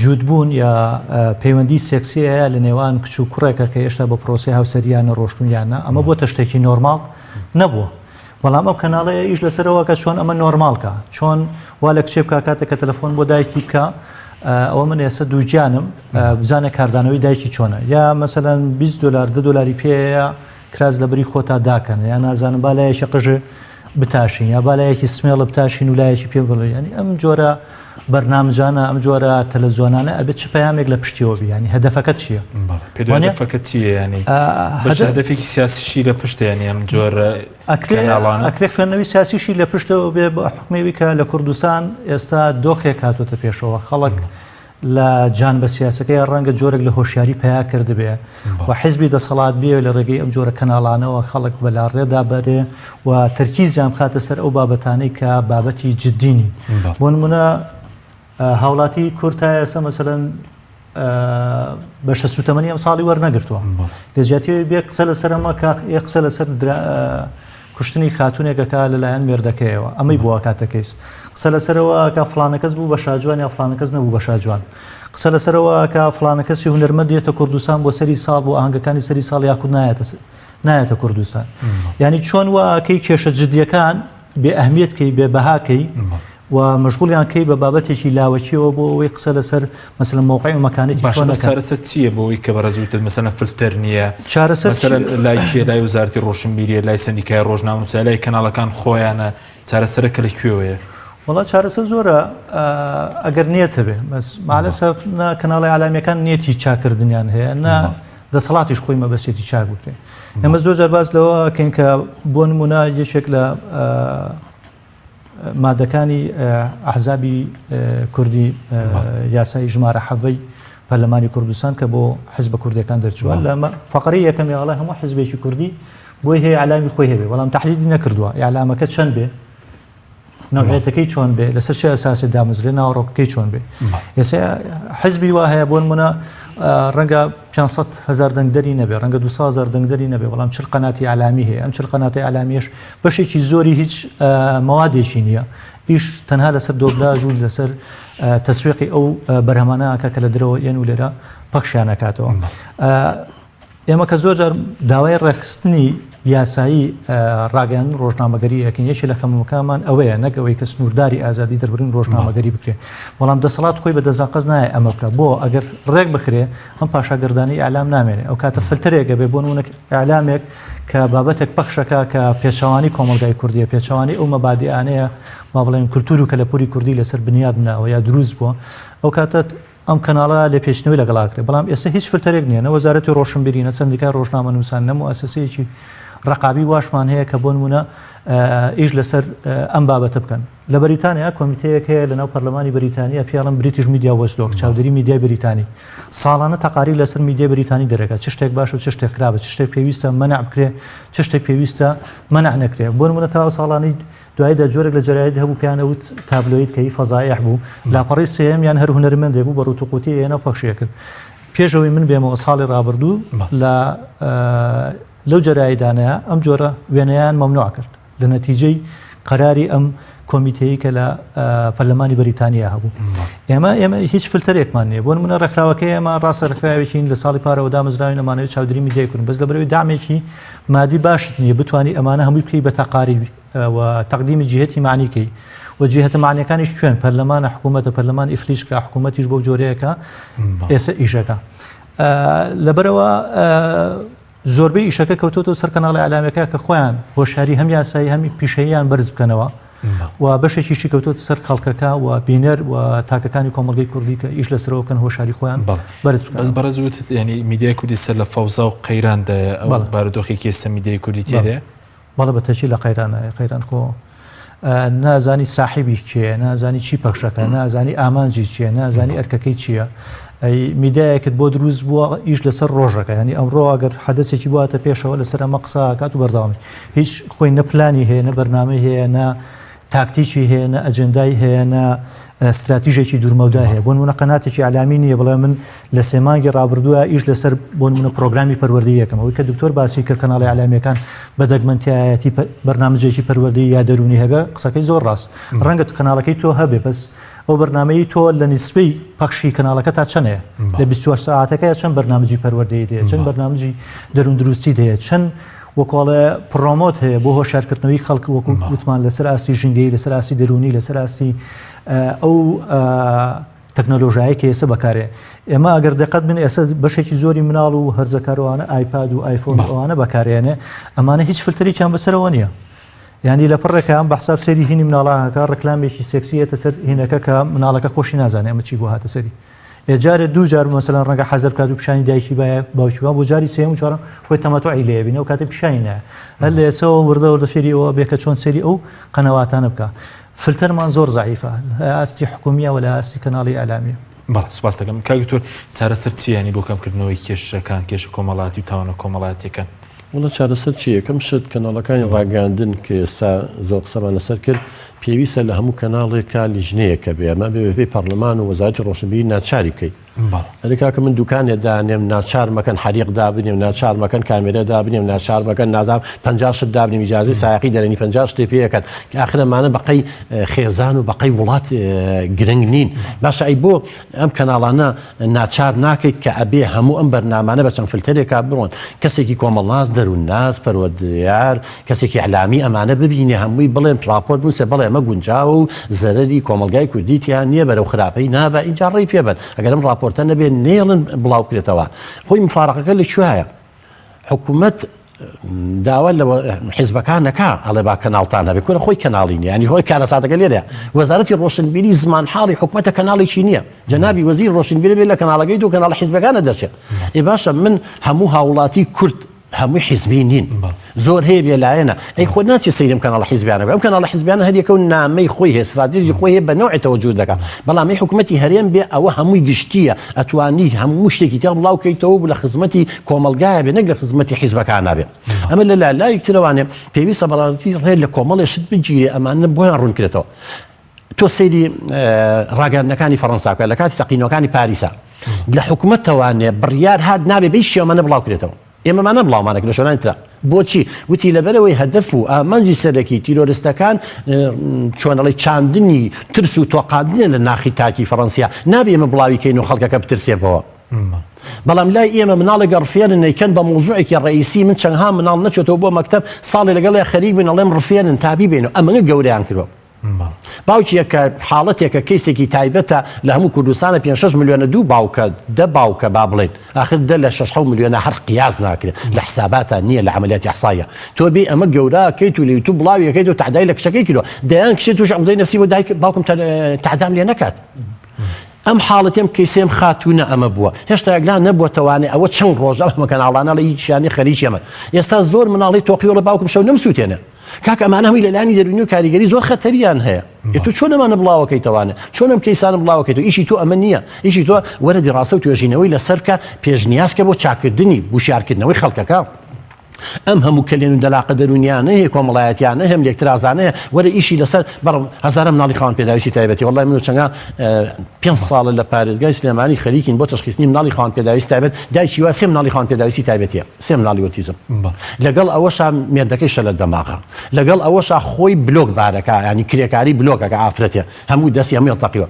جووتبوون یا پەیوەندی سێکسی هەیە لە نێوان کچ و کوڕێکە کە هێشتا بە پرۆسەی هاوسەریان نەڕۆشتوون یان نا، ئەمە بۆتە شتێکی نۆرماڵ نەبووە. بەڵام ئەو کەناڵەیە ئیش لەسەرەوە کە چۆن ئەمە نۆرماڵ کا، چۆن وا لە کچێ بکا کاتێک کە تەلەفۆن بۆ دایکی بکا. ئەوە من ئێستا دووگیانم بزانە کاردانەوەی دایکی چۆنە یا مەسەلەن 20 دلار دە دلاری پێەیە کراس لەبری خۆتا داکەنە یا نازانم با لایەکی قژ بتاشین یا با لایەکی سمێڵە بتاشین و لایەکی پێ بڵێ ینی ئەم جۆرە بەرنامجانە ئەم جۆرە تەلەزیۆنانە ئەبێت چ پەیامێک لە پشتیەوە بی ینی هەدەفەکە چییە؟ هەدەفەکە چییە ینی هەدەفێکی سیاسیشی لە پشتە ینی ئەم جۆرە ئەکرێ خوێندنەوەی سیاسیشی لە پشتەوە بێ بە حکومەوی کە لە کوردستان ئێستا دۆخێک هاتوتە پێشەوە خەڵک لە جان بە سیاسەکەی ڕەنگە جۆرێک لە هۆشیاری پیا کردبێ و حزبی دەسەڵات بێ لە ڕێگەی ئەم جۆرە کەناڵانەوە خەڵک بەلاڕێدا بەرێ و تەرکیزیان بخاتە سەر ئەو بابەتانەی کە بابەتی جددینی بۆ نمونە هاوڵاتی کورد تا ئێستا مەسەلەن بەشە سوتەمەنی ئەم ساڵی وەرنەگرتووە لە جیاتی بێ قسە لەسەر ئەمە کە ئێ قسە لەسەر کوشتنی خاتونێکەکە لەلایەن مێردەکەیەوە ئەمەی بۆ کاتە کەیس قسە لەسەرەوە کە فلانەکەس بوو بە شاجوان یا فلانەکەس نەبوو بە شاجوان قسە لەسەرەوە کە فلانەکەسی هونەرمەند دێتە کوردستان بۆ سەری ساڵ بۆ ئاهەنگەکانی سەری ساڵ یاخود نایەتە نایەتە کوردستان یعنی چۆن واکەی کێشە جدیەکان بێ ئەهمیەت کەی بێ بەها کەی و مەشغوڵیان کەی بە بابەتێکی لاوەکیەوە بۆ ئەوەی قسە لەسەر مەسەلەن مەوقع و مەکانێتی باشە بەس چارەسەر چییە بۆ ئەوەی کە بەڕێز وتت مەسەلەن فلتەر نییە چارەسەر مەسەلەن لای کێ لای وەزارەتی ڕۆشنبیریە لای سەندیکای ڕۆژنامەنووسە لای کەناڵەکان خۆیانە چارەسەرەکە لە کوێوەیە؟ وەڵا چارەسەر زۆرە ئەگەر نیەت هەبێ بەس مالەسەف نە کەناڵی ئالامیەکان نیەتی چاکردنیان هەیە نە دەسەڵاتیش خۆی مەبەستێتی چاک بکرێ ئێمە زۆر جار باس لەوە کەین کە بۆ نمونە یەکێک لە مادەکانی ئەحزابی کوردی یاسای ژمارە حەڤەی پەرلەمانی کوردستان کە بۆ حزبە کوردەکان دەرچووە لە فقرەی یەکەم یاڵە هەموو حزبێکی کوردی بۆی هەیە ئەلامی خۆی هەبێ بەڵام تحلیدی نەکردووە ئەلامەکە چەند بێ نەوعێتەکەی چۆن بێ لەسەر چه ئەساسێ دامەزرێ ناوەڕۆکەکەی چۆن بێ ئێستا حزبی وا هەیە بۆ نمونە ڕەنگە 500 هزار دەنگدەری نەبێ ڕەنگە 200 هزار دەنگدەری نەبێ بەڵام چل قەناتی ئەلامی هەیە ئەم چل قەناتی ئەلامیش بەشێکی زۆری هیچ مەوادێکی نییە ئیش تەنها لەسەر دۆبلاژ و لەسەر تەسویقی ئەو بەرهەمانە ئەکا کە لە درەوە یەن و لێرە پەخشیان ئەکاتەوە. ئێمە کە زۆر جار داوای ڕێکخستنی یاسایی ڕاگەیاندن ڕۆژنامەگەری ئەکەین یەکێ لە خەمەکانمان ئەوەیە نەک ئەوەی کە سنوورداری ئازادی دەربڕین ڕۆژنامەگەری بکرێ بەڵام دەسەڵات خۆی بە دەزاقەز نایە ئەمە بکە بۆ ئەگەر ڕێک بخرێ ئەم پاشاگەردانی ئیعلام نامێنێ ئەو کاتە فلتەرێکە بێ بۆ نمونە ئیعلامێک کە بابەتێک پەخشەکە کە پێچەوانی کۆمەڵگای کوردیە پێچەوانی ئەو مەبادیانەیە با بڵێن کولتور و کەلەپوری کوردی لەسەر بنیاد ناوە یا دروست بووە ئەو کاتە ئەم کەناڵە لێپێچینەوەی لەگەڵا کرێ بەڵام ئێستا هیچ فلتەرێک نییە نە وەزارەتی ڕۆشنبیری نە سەندیکای ڕۆژنامەنووسان نە موئەسەسەیەکی ڕەقابی واشمان هەیە کە بۆ نمونە ئیش لەسەر ئەم بابەتە بکەن لە بەریتانیا کۆمیتەیەک هەیە لەناو پەرلەمانی بەریتانیا پێڵم British Media Watchdog چاودێری میدیای بەریتانی ساڵانە تەقاری لەسەر میدیای بەریتانی دەرەکە چ شتێک باشە و چ شتێک خراپە چ شتێک پێویستە مەنع بکرێ چ شتێک پێویستە مەنع نەکرێ بۆ نمونە تا ساڵانی دواییدا جۆرێک لە جەرایدی هەبوو پێیان ئەوت تابلۆید کە هی فەزایح بوو، لاپەڕەی سێیەم یان هەر هونەرمەندێک بوو بە ڕووتوقووتی ئەیەنا و پەخشی ئەکرد. پێش ئەوەی من بێمەوە ساڵی ڕابردوو لە لەو جەرایدانەیا ئەم جۆرە وێنەیان مەمنوع کرد لە نەتیجەی قەراری ئەم کۆمیتەیی کە لە پەرلەمانی بەریتانیا هەبوو. ئێمە ئێمە هیچ فلتەرێکمان نییە بۆ نمونە ڕێکخراوەکەی ئێمە ڕاستە ڕێکخراوێکین لە ساڵی پارەوە دامەزراوین ئەمانەوێت چاودێری میدیای کورن بەس لەبەرئەوەی دامێکی مادی باشت نییە بتانی ئەمانە هەمووی بکەی بە تەقاری و تەقدیمی جیهەتی معنی کەی و جیهەتە معنیەکانیش کوێن پەرلەمانە حکوومەتە پەرلەمان ئیفلیج کرا حکوومەتیش بەو جۆرەیەکە ئێستا ئیشەکە لەبەرەوە زۆربەی ئیشەکە کەوتۆتەوە سەر کەناڵی ئەلامیەکە کە خۆیان هۆشیاری هەم یاسایی هەم پیشەییان بەرز بکەنەوە و بەشێکیشی کەوتۆتە سەر خەڵکەکە و بینەر و تاکەکانی کۆمەڵگەی کوردی کە ئیش لەسەرەوە بکەن هۆشاری خۆیان بەرز بکەن. بەس بەڕێز وتت یانی میدیای کوردی سەر لە فەوزا و قەیراندایە ئەو بارودۆخێکی ئێستا میدیای کوردی تێدایە؟ بەڵێ بە تەکی لە قەیرانایە قەیران خۆ نازانی ساحیبی کێ نازانی چی پەخشەکە نازانی ئامانجی چییە نازانی ئەرکەکەی چییە ئەی میدایەکت بۆ دروست بووە ئیش لەسەر ڕۆژەکە ینی ئەمڕۆ ئەگەر حەدەسێکی بواتە پێشەوە لەسەر ئەمە قساکات و بەردەوامی هیچ خۆی نە پلانی هەیە نە بەرنامەی هەیە نە تاکتیکی هەیە نە ئەجێندای هەیە نە ستراتیژێکی دوورمەودا هەیە بۆ نمونە قەناتێکی ئەلامی نییە بڵێ من لە سێ مانگی ڕابردووە ئیش لەسەر بۆ نمونە پرۆگرامی پەروەردەی یەکەم ئەوەی کە دکتۆر باسی کرد کەناڵی ئەلامیەکان بە دەگمەنتایەتی بەرنامجێکی پەروەردەی یا دەروونی هەبێ قسەکەی زۆر ڕاست ڕەنگە تو کەناڵەکەی تۆ هەبێ بەس ئەو بەرنمەی تۆ لە نیسبەی پەخشی کەناڵەکە تا چەنەیە لە 24 ساعتەکە چەند بەرنامجی پەروەردەی دێ چەند بەرنامجی دەروون دروستی دەیە چەند وەکۆڵێ promote هەیە بۆ هۆشارکردنەوەی خەڵک وەکو وتمان لەسەر ئاستی ژینگەی لەسەر ئاستی دەروونی لەسەر ئاستی ئەو. تەکنەلۆژایە کە ئێستا بەکارێ ئێمە ئەگەر دقت بن ئێستا بەشێکی زۆری مناڵ و هەرزەکاروانە ئایپاد و ئایفۆن ئەوانە بەکارێنێ ئەمانە هیچ فلتەرێکیان بەسەرەوە نییە یانی لە پڕێکا ئەم بەحساب سەیری هینی مناڵانەکە ڕکلامێکی سێکسی یەتە سەر هینەکە کە مناڵەکە خۆشی نازانێ ئەمە چی بۆ هاتە سەری ئێ جارێ دوو جار مەسەلەن ڕەنگە حەزەر بکات و پیشانی دایکی باە باوکی با بۆ جاری سێم و چوارەم خۆی تەمەتوعی لێ بینە و کاتێ پیشانی نایە هەر لە ئێسەوە وردە وردە فێری ئەوە بێ کە چۆن سەیری ئەو قەنەواتانە بکە فلتەرمان زۆر زەعیفە لە ئاستی حکومیە و لە ئاستی کەناڵی ئیعلامیە. بەڵێ سوپاس دەکەم کاک دکتۆر چارەسەر چییە یانی بۆ کەمکردنەوەی کێشەکان کێشە کۆمەڵایەتی و تاوانە کۆمەڵایەتیەکان؟ وەڵا چارەسەر چیە؟ یەکەم شت کەناڵەکانی ڕاگەیاندن کە ئێستا زۆر قسەمان لەسەر کرد پێویستە لە هەموو کەناڵێکا لیژنەیەک هەبێ ئەمە بێ بەپێی پەڕلەمان و وەزارەتی ڕۆشنبیری ناچاری بکەیت ئەرێ کاکە من دوکانێ دانێم ناچار مەکەن حەریق دابنێم ناچار مەکەن کامێرە دابنێم ناچار مەکەن نازانم 50 شت دابنێم ئیجازەی سایەقی دەرێنی 50 شتێ پێ ئەکەن کە ئاخر ئەمانە بەقەی خێزان و بەقەی وڵات گرنگ نین باشە ئەی بۆ ئەم کەناڵانە ناچار ناکەیت کە ئەبێ هەموو ئەم بەرنامانە بە چەند فلتەرێکا بڕۆن، کەسێکی کۆمەڵناس، دەروونناس، پەروەردەیار، کەسێکی ئیعلامی ئەمانە ببینێ هەمووی بڵێن ڕاپۆرت بنووسێ بەڵێ ئەمە گونجاوە و زەرەری کۆمەڵگای کوردی تیا نییە بەرەو خراپەی نابا ئینجا ڕێی پێ بەن ئەگەر ئەم ڕاپۆرتە نەبێ نەیەڵن بڵاو بکرێتەوە خۆی مفارەقەکە لە کوێیە؟ حکومەت داوا لە حیزبەکان نەکا ئەڵێ با کەناڵتان هەبێ کورە خۆی کەناڵی نیە ینی خۆی کارەساتەکە لێرە وەزارەتی ڕۆشنبیری زمان حاڵی حکومەتە کەناڵێکی نییە جەنابی وەزیر ڕۆشنبیری بێ لە کەناڵەکەی دوو کەناڵ حیزبەکانە دەرچێت ئێ باشە من هەموو هاوڵاتی کورد هەمووی حیزبی نین زۆر هەیە بێلایەنە ئەی خۆ ناچێ سەیرم کەناڵە حیزبیانە ئەم کەناڵە حیزبیانە هەریەکە و نامەی خۆی هەیە ستراتیژی خۆی هەیە بە نەوعێ تەوەجوه دەکا بەڵام ئەی حکوومەتی هەرێم بێ ئەوە هەمووی گشتییە ئەتوانی هەموو شتێکی تیا بڵاو کەیتەوە و لە خزمەتی کۆمەڵگایە بێ نەک لە خزمەتی حیزبەکانا بێ ئەمە لە لا لایەک ترەوانێ پێویستە بەڕاستی ڕێ لە کۆمەڵێ شت بگیرێ ئەمانە بۆیان ڕوون کرێتەوە تۆ سەیری ڕاگەیاندنەکانی فەڕەنسا بکە لە کاتی تەقینەوەکانی پاریسا لە حکوومەتەوانێ بڕیار هات نابێ بەی شێوەمانە بڵاو کرێتەوە ئێمەمانە بڵاومانە کرد لە شوێنانی ترا بۆچی وتی لەبەرەوەی هەدەف و ئامانجی سەرەکی تیرۆرستەکان چۆنەڵی چاندنی ترس و تۆقاندنە لە ناخی تاکی فەڕەنسیا نابێ ئێمە بڵاوی کەین و خەڵکەکە بترسێ بەوە بەڵام لای ئێمە مناڵێک ڕفێنن نەیکەن بە مەوزوعێکی ڕئیسی من چەندها مناڵ نەچێتەوە بۆ مەکتەب ساڵێ لەگەڵیا خەریک بووین ئەڵێم ڕفێنن تا بیبەین و ئەمەنە گەورەیان کردوە باوکێک کە حاڵەتێکە کەیسێکی تایبەتە لە هەموو کوردستانە پێنج شەش ملیۆنە دوو باوکە دە باوکە با بڵێین ئاخر دە لە شەش حەو ملیۆنە هەر قیاس ناکرێت لە حساباتا نییە لە عەمەلیاتی ئیحساییە تۆ بێی ئەمە گەورە کەیت و لە یوتوب بڵاوی ئەکەیت و تەعدای لە کچەکەی کردوە دەیان کچێ تووش عقدەی نەفسی بۆ دایک باوکم تەعدام لێ نەکات ئەم حاڵەتێم کەیسێم خاتوونە ئەمە بووە هێشتا یەکلا نەبووەتەوانێ ئەوە چەند ڕۆژە ئەمە کەناڵانە لە هیچیانی خەریکی ئەمە ئێستا زۆر مناڵی تۆقیوەڵە باوکم شەو نەمسووتێنێ کاکە ئەمانە هەمووی لە لایەنی دەروونی و کاریگەری زۆر خەتەریان هەیە ئێ تۆ چۆن ئەمانە بڵاوەکەیتەوانێ چۆن ئەم کەیسانە بڵاوەکەیتەوە ئیشی تۆ ئەمە نییە ئیشی تۆ وەرە دیڕاسە و توێژینەوەی لەسەر بکە پێشنیاز کە بۆ چاکردنی وشیارکردنەوەی خەڵکەکە ئەم هەموو کەلێن و دەلاقە دەروونیانە هەیە کۆمەڵایەتیانە هەم لێکترازانە هەیە وەرە ئیشی لەسەر بەڕم هەزارە مناڵی خاوەن پێداویستی تایبەتی وەڵای من و چەنگا پێنج ساڵە لە پارێزگای سلێمانی خەریکین بۆ تەشخیصنی مناڵی خاوەن پێداویستی تایبەت دایکی وا سێ مناڵی خاوەن پێداویستی تایبەتیە سێ مناڵی ئۆتیزم لەگەڵ ئەوەشا مێردەکەی شەلەت دەماغە لەگەڵ ئەوەشا خۆی بلۆک بارەکە ینی کرێکاری بلۆکەکە ئافرەتێ هەموو دەستی هەمووی هەڵتەقیوە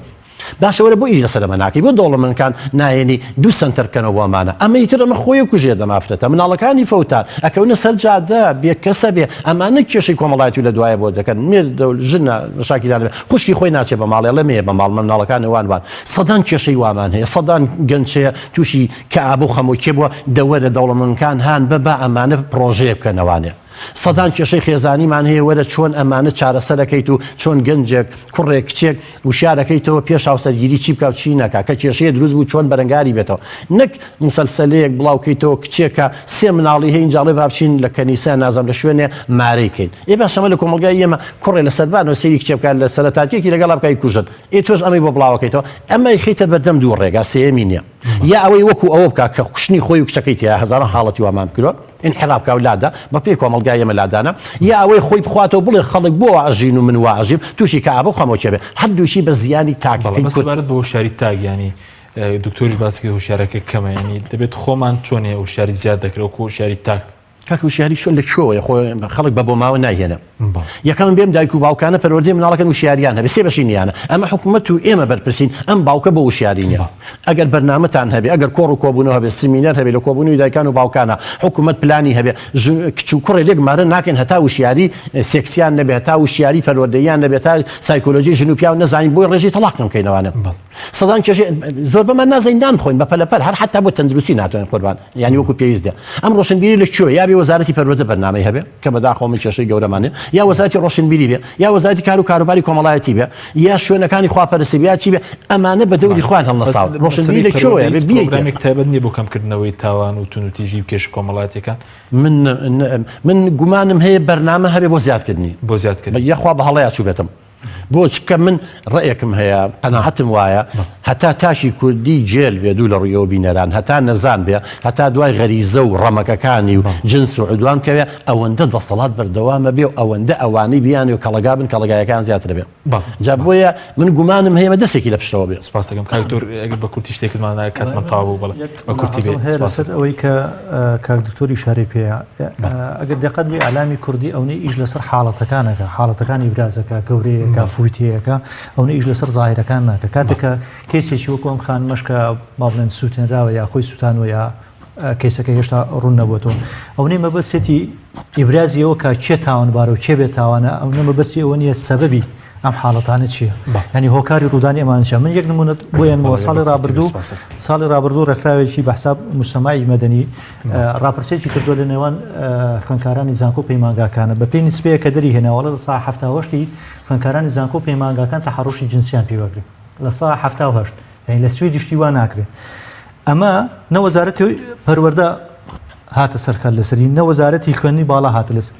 باشە وەرە بۆ ئیش لەسەر ئەمە ناکەی بۆ دەوڵەمەندکان نایەنی دوو سەنتەر بکەنەوە بۆ ئەمانە ئەمە ئیتر ئەمە خۆی کوژێ دەم ئافرەتە مناڵەکانی فەوتان ئەکەونە سەر جادە بێ کەسە بێ ئەمانە کێشەی کۆمەڵایەتی لە دوایە بۆ دەکەن مێردە و ژنە مەشاکیلان خوشکی خۆی ناچێ بە ماڵێ ئەڵێ مەیە بە ماڵ مناڵەکانی وان وان سەدان کێشەی وامان هەیە سەدان گەنج هەیە تووشی کەئابە و خەمۆکیە بووە دەوەرە دەوڵەمەندکان هان بە با ئەمانە پڕۆژەیە بکەنەوانێ سەدان کێشەی خێزانیمان هەیە وەرە چۆن ئەمانە چارەسەرەکەیت و چۆن گەنجێک کوڕێک کچێک وشیارەکەیتەوە پێش هاوسەرگیری چی بکا و چی نەکا کە کێشەیە دروست بوو چۆن بەرەنگاری بێتەوە نەک مسەلسەلەیەک بڵاو کەیتەوە کچێکە سێ مناڵی هەیە ئینجا ئەڵێ با بچین لە کەنیسە نازانم لە شوێنێ مارەی کەین ئێ باشە ئەمە لە کۆمەڵگای ئێمە کوڕێ لە سەربانەوە سەیری کچێ بکات لە سەرەتاکێکی لەگەڵا بکا ئەیکوژن ئێ تۆش ئەمەی بۆ بڵاوەکەیتەوە ئەمە ئەیخەیتە بەردەم دوو ڕێگا سێیەمی نییە یا ئەوەی وەکو ئەوە بکا کە کوشتنی خۆی و کچەکەی تیا هەزاران حاڵەتی وامان بکرۆ ئینحراف بکا و لادا بە پێی کۆمەڵگای ئێمە لادانە یا ئەوەی خۆی بخواتەوە بڵێ خەڵک بۆ وا ئەژین و من وا ئەژیم تووشی کەئابە و خەمۆکێ بێ هەردووکی بە زیانی بەڵێ تاکەکەی بەس کورد. سەبارەت بە هۆشیاری تاک یانی دکتۆریش باسی کرد هۆشیارەکە کەمە یانی دەبێت خۆمان چۆن هەیە هۆشیاری زیاد دەکرێت وەکو هۆشیاری تاک. کاکە وشیاری چۆن لە کوێوەیە خۆ خەڵک بە بۆماوە نایهێنە یەکەم بێم دایک و باوکانە پەروەردەی مناڵەکەن وشیاریان هەبێ سێ بەشی نیانە ئەمە حکومەت و ئێمە بەرپرسین ئەم باوکە بۆ وشیاری نیە ئەگەر بەرنامەتان هەبێ ئەگەر کۆڕ و کۆبوونەوە هەبێ سمینەر هەبێ لە کۆبوونەوەی دایکان و باوکانە حکومەت پلانی هەبێ کچ و کوڕێ لێک مارە ناکەن هەتا وشیاری سێکسیان نەبێ هەتا وشیاری پەروەردەییان نەبێ تا سایکۆلۆژی ژن و پیاو نەزانین بۆی ڕێژەی تەڵاق کەم کەینەوانە سەدان کێشەی زۆربەمان نازانین نان بخۆین بە پەلەپەل هەر حتا بۆ تەندروستی ناتوانین قوربان یانی وەکو پێویست دێ ئەم ڕۆشنبیری لە کوێ یا بێ وەزارەتی پەروەردە بەرنامەی هەبێ کە بەداخەوە من کێشەی گەورەمان هەیە یا وەزارەتی ڕۆشنبیری بێ یا وەزارەتی کار و کاروباری کۆمەڵایەتی بێ یا شوێنەکانی خواپەرستی بێ یا چی بێ ئەمانە بە دەوری خۆیان هەڵنەساون ڕۆشنبیری لە کوێیە بێ بیەیتێ پرۆگرامێک تایبەت نییە بۆ کەمکردنەوەی تاوان و توندوتیژی و کێشە کۆمەڵایەتییەکان؟ من من گومانم هەیە بەرنامە هەبێ بۆ زیادکردنی بۆ زیادکردنی یەخوا بە هەڵەیا چووبێتم. بۆ چکە من ڕەئێکم هەیە قەناعەتم وایە هەتا تاکی کوردی گێل بێ دوو لە ڕووی ئەوە بینەران هەتا نەزان بێ هەتا دوای غەریزە و ڕەمەکەکانی و جنس و عدوان بکەوێ ئەوەندە دەسەڵات بەردەوامە بێ و ئەوەندە ئەوانەی بیانەوێ کەڵەگا بن کەڵەگایەکان زیاتر بێ جا بۆیە من گومانم هەیە دەستێکی لە پشتەوە بێ. سپاس دەکەم کاک دکتۆر ئەگەر بە کورتی شتێکت مانا کاتمان تەواو بوو بەڵێ بە کورتی بێ سپاس. لەسەر ئەوەی کە کاک دکتۆر ئیشارەی پێیە ئەگەر دقت بێ ئیعلامی کوردی ئەونەی ئیش لەسەر حاڵەتەکان ئەکا حاڵەتەکانی ئیبراز ئەکا گەورەیەکە فوتەیەکە ئەونە ئیش لەسەر زاهیرەکان ناکە کاتێک کە کەیسێکی وەکو ئەم خانمەش کە با بڵێن سووتێنراوە یا خۆی سووتانوە یا کەیسەکە هێشتا ڕوون نەبووەوە ئەونەی مەبەستێتی ئیبرازی ئەوە کە کێ تاوانبارە و کێ بێ تاوانە ئەونە مەبەستی ئەوە نییە سەبەبی ئەم حاڵەتانە چییە ینی هۆکاری ڕوودانی ئەمانە چیە من یەک نمونە بۆ یانمەوە ساڵی ڕابردوو ساڵی ڕابردوو ڕێکخراوێکی بە حساب مجتەمەعی مەدەنی ڕاپرسێکی کردووە لە نێوان خوێندکارانی زانکۆ پەیمانگاکانە بە پێی نسبەیە کە دەری هێناوە لە سا 78 خوێندکارانی زانکۆ پەیمانگاکان تەحەڕوشی جنسیان پێوەگرێت لە سا 78 یعنی لە سویدیش شتی وا ناکرێت ئەمە نە وەزارەتی پەروەردە هاتە سەرخەت لەسەری نە وەزارەتی خوێندنی باڵا هاتە لەسەر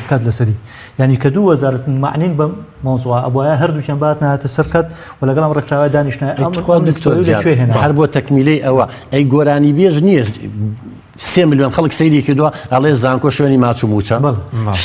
خەت لەسەری یعنی کە دوو وەزارەت معنین بەم مەوزوعە ئەبوایە هەردووکیان بات نهاتە سەر خەت و لەگەڵ ئەم ڕێکخراوە دانیشتە ئەم خوا دکتۆر گیان هەر بۆ تەکمیلەی ئەوە ئەی گۆرانی بێژ نییە سێ ملیۆن خەڵک سەیری کردووە ئەڵێ زانکۆ شوێنی ماچ و موچە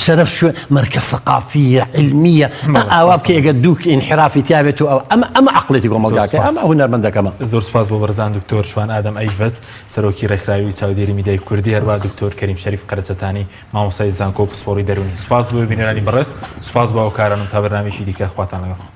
شەرەف شوێن مەرکە سەقافیە علمیە ئاوا بکە ئەگەر دوو ئینحرافی تیابێت و ئەو ئەمە ئەمە عقلێتی کۆمەڵگاکە ئەمە هونەرمەندەکەمە زۆر سپاس بۆ بەڕێزان دکتۆر شوان ئادەم ئەیڤەز سەرۆکی ڕێکخراوی چاودێری میدیای کوردی هەروە دکتۆر کەریم شەریف قەرەچەتانی مامۆستای زانکۆ و پسپۆڕی دەروونی سوپاس بۆ بینەرانی بەڕێز سوپاس بۆ هاوکارانم تا بەرنامەیەکی دیکە خواتان لەگەڵ.